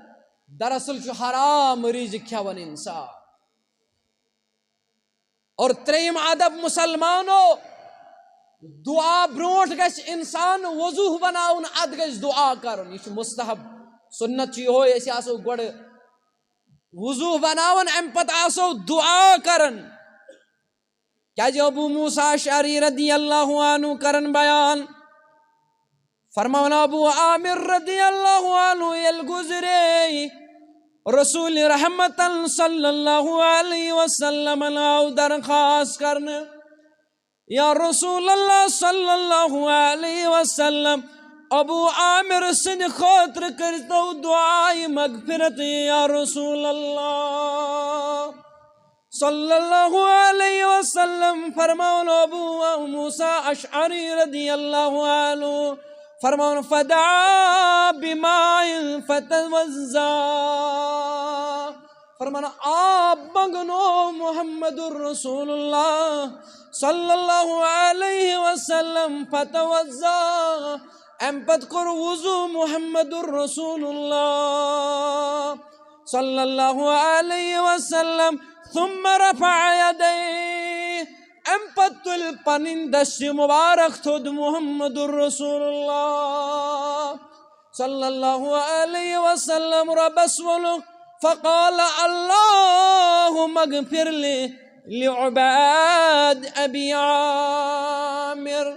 دراصل چھُ حرام رزق کھٮ۪وان انسان۔ اور ترٛیٚیِم ادب مسلمانو، دعا برونٛٹھ گژھِ انسان وضوٗ بناوُن، ادٕ گژھِ دعا کرُن۔ یہِ چھُ مستحب، سنت چھُ یِہوٚے، أسۍ آسو گۄڈٕ وضوٗ بناوان، امہِ پتہٕ آسو دعا کران۔ کیازِ ابو موسیٰ اشعری رضی اللہ عنہ کران بیان، فرماوان ابو عامر رضی اللہ عنہ ییٚلہِ گُزرے، رسول رحمتن صلی اللہ علیہ وسلم آو درخواست کرنہٕ، یا رسول اللہ صلی اللہ علیہ وسلم، ابو عامر سٕنٛدِ خٲطرٕ کٔرۍتو دعائے مغفرت یا رسول اللہ۔ صلی اللہ علیہ وسلم فرماوان ابو موسیٰ اشعری رضی اللہ عنہ فرماوان، فدعا بماء فتوضا۔ فرمان آب منگنو محمد رسول اللہ صلی اللہ علیہ وسلم، فتوضا، امہِ پتہٕ کوٚر وضو محمد رسول اللہ صلی اللہ علیہ وسلم، ثم رفع یدیہ، امہِ پتہٕ تُلۍ پنٕنۍ دستِ مبارک تھوٚد محمد رسول اللہ صلی اللہ علیہ وسلم رۄبس ووٚنُکھ، فقال اللہم اغفر لی لعبید ابی عامر۔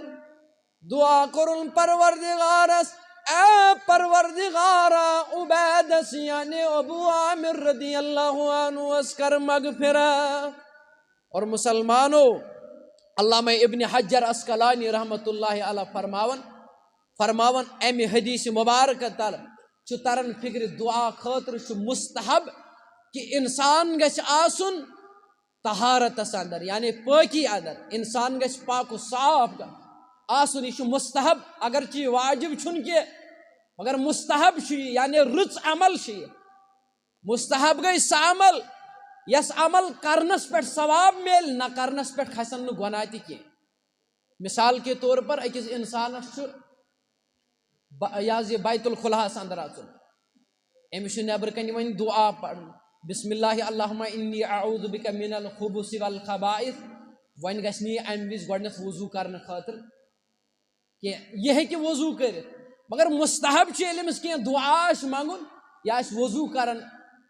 دعا کوٚرُن پروردگارس، اے پروردگارا، عبیدس یعنی ابو عامر رضی اللہ عنہس کر مغفرت۔ اور مسلمانو، علامہ ابن حجر عسقلانی رحمت اللہ علیہ فرماوان، فرماوان امہِ حدیث مبارکہ تل چھُ تران فکرِ دعا خٲطرٕ چھُ مستحب کہ انسان گژھِ آسُن طہارتس اندر، یعنی پٲکی اندر، انسان گژھِ پاک و صاف گژھُن آسُن۔ یہِ چھُ مستحب، اگرچہ یہِ واجب چھُنہٕ کینٛہہ، مگر مستحب چھُ یہِ، یعنی رٕژ عمل چھُ یہِ۔ مستحب گٔے سۄ عمل، یۄس عمل کرنس پٮ۪ٹھ ثواب میلہِ، نہ کرنس پٮ۪ٹھ کھسن نہٕ گۄناہ تہِ کینٛہہ۔ مثال کے طور پر أکِس انسانس چھُ ب-، یہِ حظ یہِ بیت الخلاہس اندر اژُن، أمِس چھُ نٮ۪برٕ کنہِ وۄنۍ دعا پرُن، بسم اللہ اللہم انی اعوذ بک من الخبث والخبائث۔ وۄنۍ گژھِ نہٕ یہِ امہِ وِزِ گۄڈنٮ۪تھ وضو کرنہٕ خٲطرٕ کینٛہہ، یہِ ہیٚکہِ وضوٗ کٔرِتھ۔ مگر مستحب چھُ، ییٚلہِ أمِس کینٛہہ دُعا آسہِ منٛگُن، یہِ آسہِ وضوٗ کران،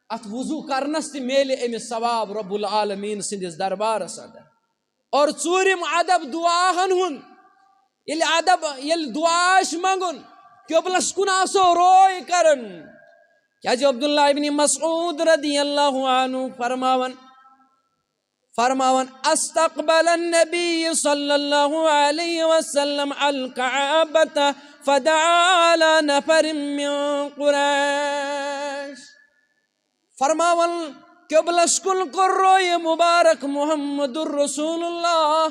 اَتھ وضوٗ کرنَس تہِ میلہِ أمِس ثواب رب العالمین سٕنٛدِس دربارس اندر۔ اور ژوٗرِم ادب دُعاہن ہُنٛد، ییٚلہِ ادب، ییٚلہِ دُعا آسہِ منٛگُن، قبلس کُن آسو روے کران۔ کیازِ عبداللہ ابن مسعود رضی اللہ عنہ فرماوان، فرماوان، استقبل النبی صلی اللہ علیہ وسلم الکعبۃ فدعا علی نفر من قریش۔ فرماوان، قبلس کُن کوٚر رویہِ مبارک محمد رسول اللہ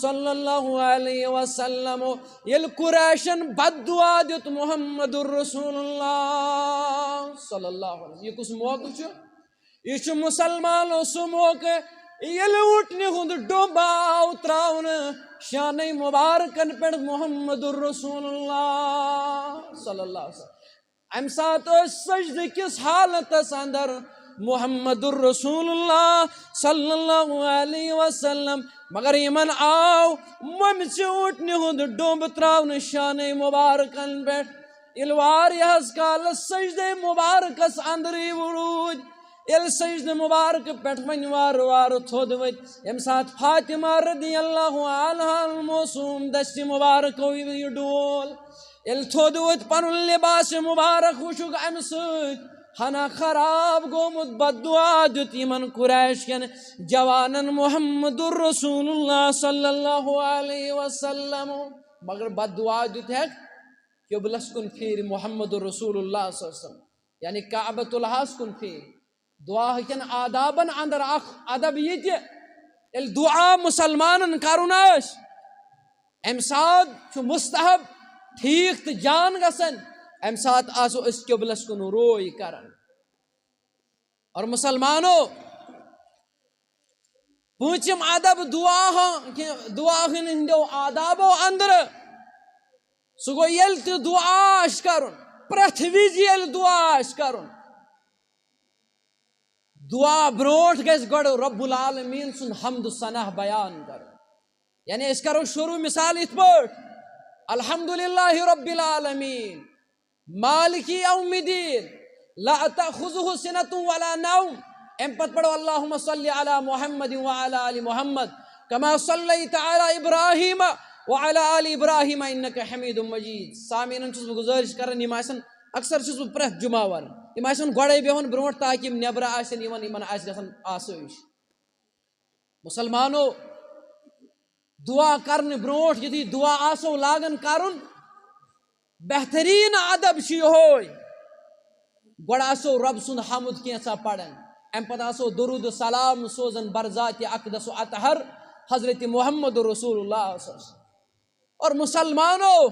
صلی اللہ علیہ وسلم، ییٚلہِ قریشن بد دعا دیُت محمد رسول اللہ صلی اللہ علیہ وسلم۔ یہِ کُس موقعہٕ چھُ؟ یہِ چھُ مُسلمانو سُہ موقعہٕ، ییٚلہِ اوٗنٹنہِ ہُنٛد ڈوٚمب آو ترٛاونہٕ شانَے مُبارکَن پٮ۪ٹھ محمد رسول اللہ صلی اللہ علیہ وسلم۔ اَمہِ ساتہٕ ٲسۍ سجدٕ کِس حالتس اندر محمد رسول اللہ صلی اللہ علیہ وسلم، مگر یِمن آو مۄمژِ اوٗنٹنہِ ہُنٛد ڈوٚمب ترٛاونہٕ شانَے مُبارکَن پٮ۪ٹھ۔ ییٚلہِ واریاہس کالس سجدے مبارکس اندرٕے روٗدۍ، ییٚلہِ سجدٕ مبارک پٮ۪ٹھ وۄنۍ وارٕ وارٕ تھوٚد ؤتھۍ، ییٚمہِ ساتہٕ فاطمہ رضی اللہ عنہا معصوم دستِ مبارکو یہِ ڈول، ییٚلہِ تھوٚد ؤتھۍ، پنُن لباس مبارک وٕچھُکھ امہِ سۭتۍ ہنا خراب گوٚمُت، بددعا دیُت یِمن قریش کٮ۪ن جوانن محمد رسول اللہ صلی اللہ علیہ وسلم۔ مگر بددعا دیُت ہیٚکھ قبلس کُن پھیرِ محمد رسول اللہ صلی اللہ علیہ وسلم، یعنی کعبۃ اللہس کُن پھیرِ۔ دعا کٮ۪ن آدابن اندر اکھ ادب یہِ تہِ، ییٚلہِ دعا مُسلمانن کرُن آسہِ، امہِ ساتہٕ چھُ مستحب ٹھیک تہٕ جان گژھان، امہِ ساتہٕ آسو أسۍ قبلس کُن روے کران۔ اور مُسلمانو، پوٗنٛژِم ادب دعا ہا-، کہِ دعا ہٕنٛدیو آدابو اندرٕ، سُہ گوٚو ییٚلہِ تہِ دعا آسہِ کرُن، پرٛٮ۪تھ وِزِ ییٚلہِ دعا آسہِ کرُن، دعا برونٛٹھ گژھِ گۄڈٕ رب العالمین سُنٛد حمد و ثنا بیان کرُن۔ یعنی أسۍ کرو شروع مثال یِتھ پٲٹھۍ، الحمدللہ رب العالمین، مالک یوم الدین، لا تأخذہ سنة ولا نوم۔ امہِ پتہٕ پرو اللہم صل علی محمد وعلی آل محمد کما صلیت علی ابراہیم وعلی آل ابراہیم انک حمید مجید۔ سامعینن چھُس بہٕ گزارش کران، یِم آسن، اکثر چھُس بہٕ پرٛٮ۪تھ جمعہ ونان، یِم آسن گۄڈے بیہوان برونٛٹھ تاکہ یِم نٮ۪برٕ آسن یِوان، یِمن آسہِ گژھان آسٲیِش۔ مُسلمانو، دعا کرنہٕ برونٛٹھ یُتھُے دعا آسو لاگان کرُن، بہتریٖن ادب چھُ یِہوے، گۄڈٕ آسو رۄب سُنٛد حمد کینٛژھا پران، امہِ پتہٕ آسو درود و سلام سوزان برذات اقدس و اطہر حضرت محمد رسول اللہ صلی اللہ علیہ وسلم۔ اور مُسلمانو،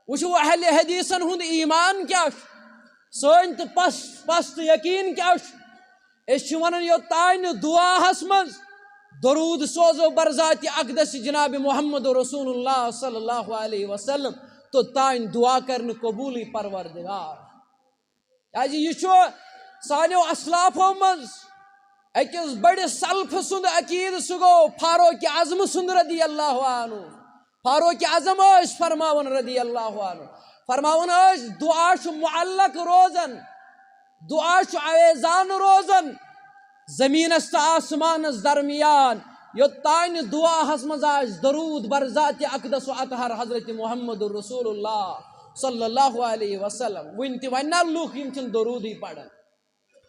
وٕچھِو اہل حدیثن ہُنٛد ایمان کیٛاہ چھُ، سٲنۍ تہٕ پس-، پست یقین کیٛاہ چھُ۔ أسۍ چھِ ونان، یوٚتام نہٕ دعاہس منٛز درود سوزو برذات اقدس جناب محمد رسول اللہ صلی اللہ علیہ وسلم، توٚتام دعا کرِ نہٕ قبوٗلٕے پروردگار۔ کیازِ یہِ چھُ سانیو اسلافو منٛز أکِس بٔڑِس سلفہٕ سُنٛد عقیٖدٕ، سُہ گوٚو فاروق اعظم سُنٛد رضی اللہ عنہ۔ فاروق اعظم ٲسۍ فرماوان رضی اللہ عنہ، فرماوان ٲسۍ، دعا چھُ معلق روزان، دعا چھُ اویزان روزان زمینس تہٕ آسمانس درمیان، یوٚتام نہٕ دعاہس منٛز آسہِ درود برذات اقدس و اطہر حضرت محمد رسول اللہ صلی اللہ علیہ وسلم۔ وُنہِ تہِ ونہِ نا لُکھ، یِم چھِنہٕ درودٕے پران۔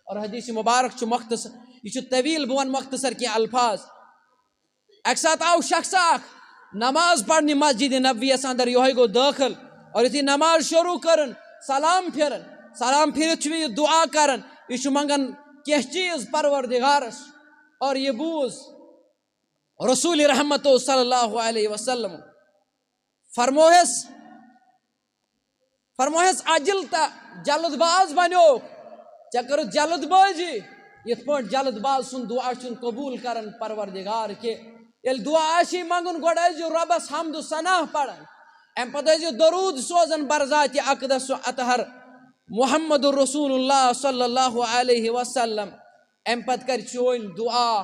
اور حدیث مبارک چھُ مختصر، یہِ چھُ طویل، بہٕ ونہٕ مختصر کینٛہہ الفاظ۔ اکہِ ساتہٕ آو شخص اکھ نماز پرنہِ مسجد نبویس اندر، یِہوٚے گوٚو دٲخل۔ اور یُتھُے نماز شروع کٔرٕن، سلام پھِرن، سلام پھِرِتھ چھُ یہِ دعا کران، یہِ چھُ منگان کینٛہہ چیٖز پروردگارس۔ اور یہِ بوٗز رسول رحمتو صلی اللہ علیہ وسلم، فرموہس، فرموہس، عجلت، جلد باز بنیو، ژےٚ کٔرٕتھ جلد بازی۔ یِتھ پٲٹھۍ جلد باز سُنٛد دعا چھُنہٕ قبوٗل کران پروردگار کینٛہہ۔ ییٚلہِ دعا آسی منٛگُن، گۄڈٕ ٲسۍزیو رۄبس حمد و ثنا پران، امہِ پتہٕ ٲسۍزیو درود سوزان برذات اقدس و اطہر محمد رسول اللہ صلی اللہ علیہ وسلم۔ امہِ پتہٕ کرِ چون دعا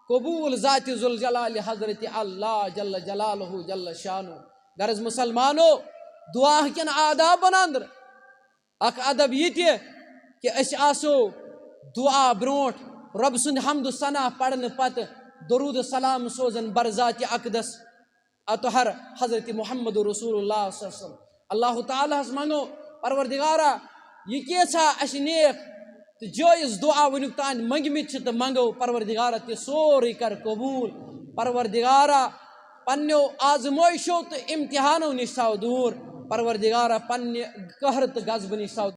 قبوٗل ذات ذوالجلال حضرت اللہ جل جلالہ جل شانہ۔ غرض مسلمانو، دعا کٮ۪ن آدابن اندر اکھ ادب یہِ تہِ کہِ أسۍ آسو دعا برونٛٹھ رۄب سُنٛد حمد و ثنا پرنہٕ پتہٕ درود و سلام سوزان برذات اقدس اطہر حضرت محمد رسول اللہ صلی اللہ علیہ وسلم۔ اللہ تعالیٰ ہس منگو، پروردگارا، یہِ کیژھا اسہِ نیک تہٕ جٲیز دعا وٕنیُک تام منگمٕتۍ چھِ تہٕ منگو، پروردگارا، تہِ سورُے کر قبول۔ پروردگارا، پننیو آزمٲیشو تہٕ امتحانو نِش تھاو دوٗر۔ پروردگارا، پننہِ قہر تہٕ غضبہٕ نِش تھاو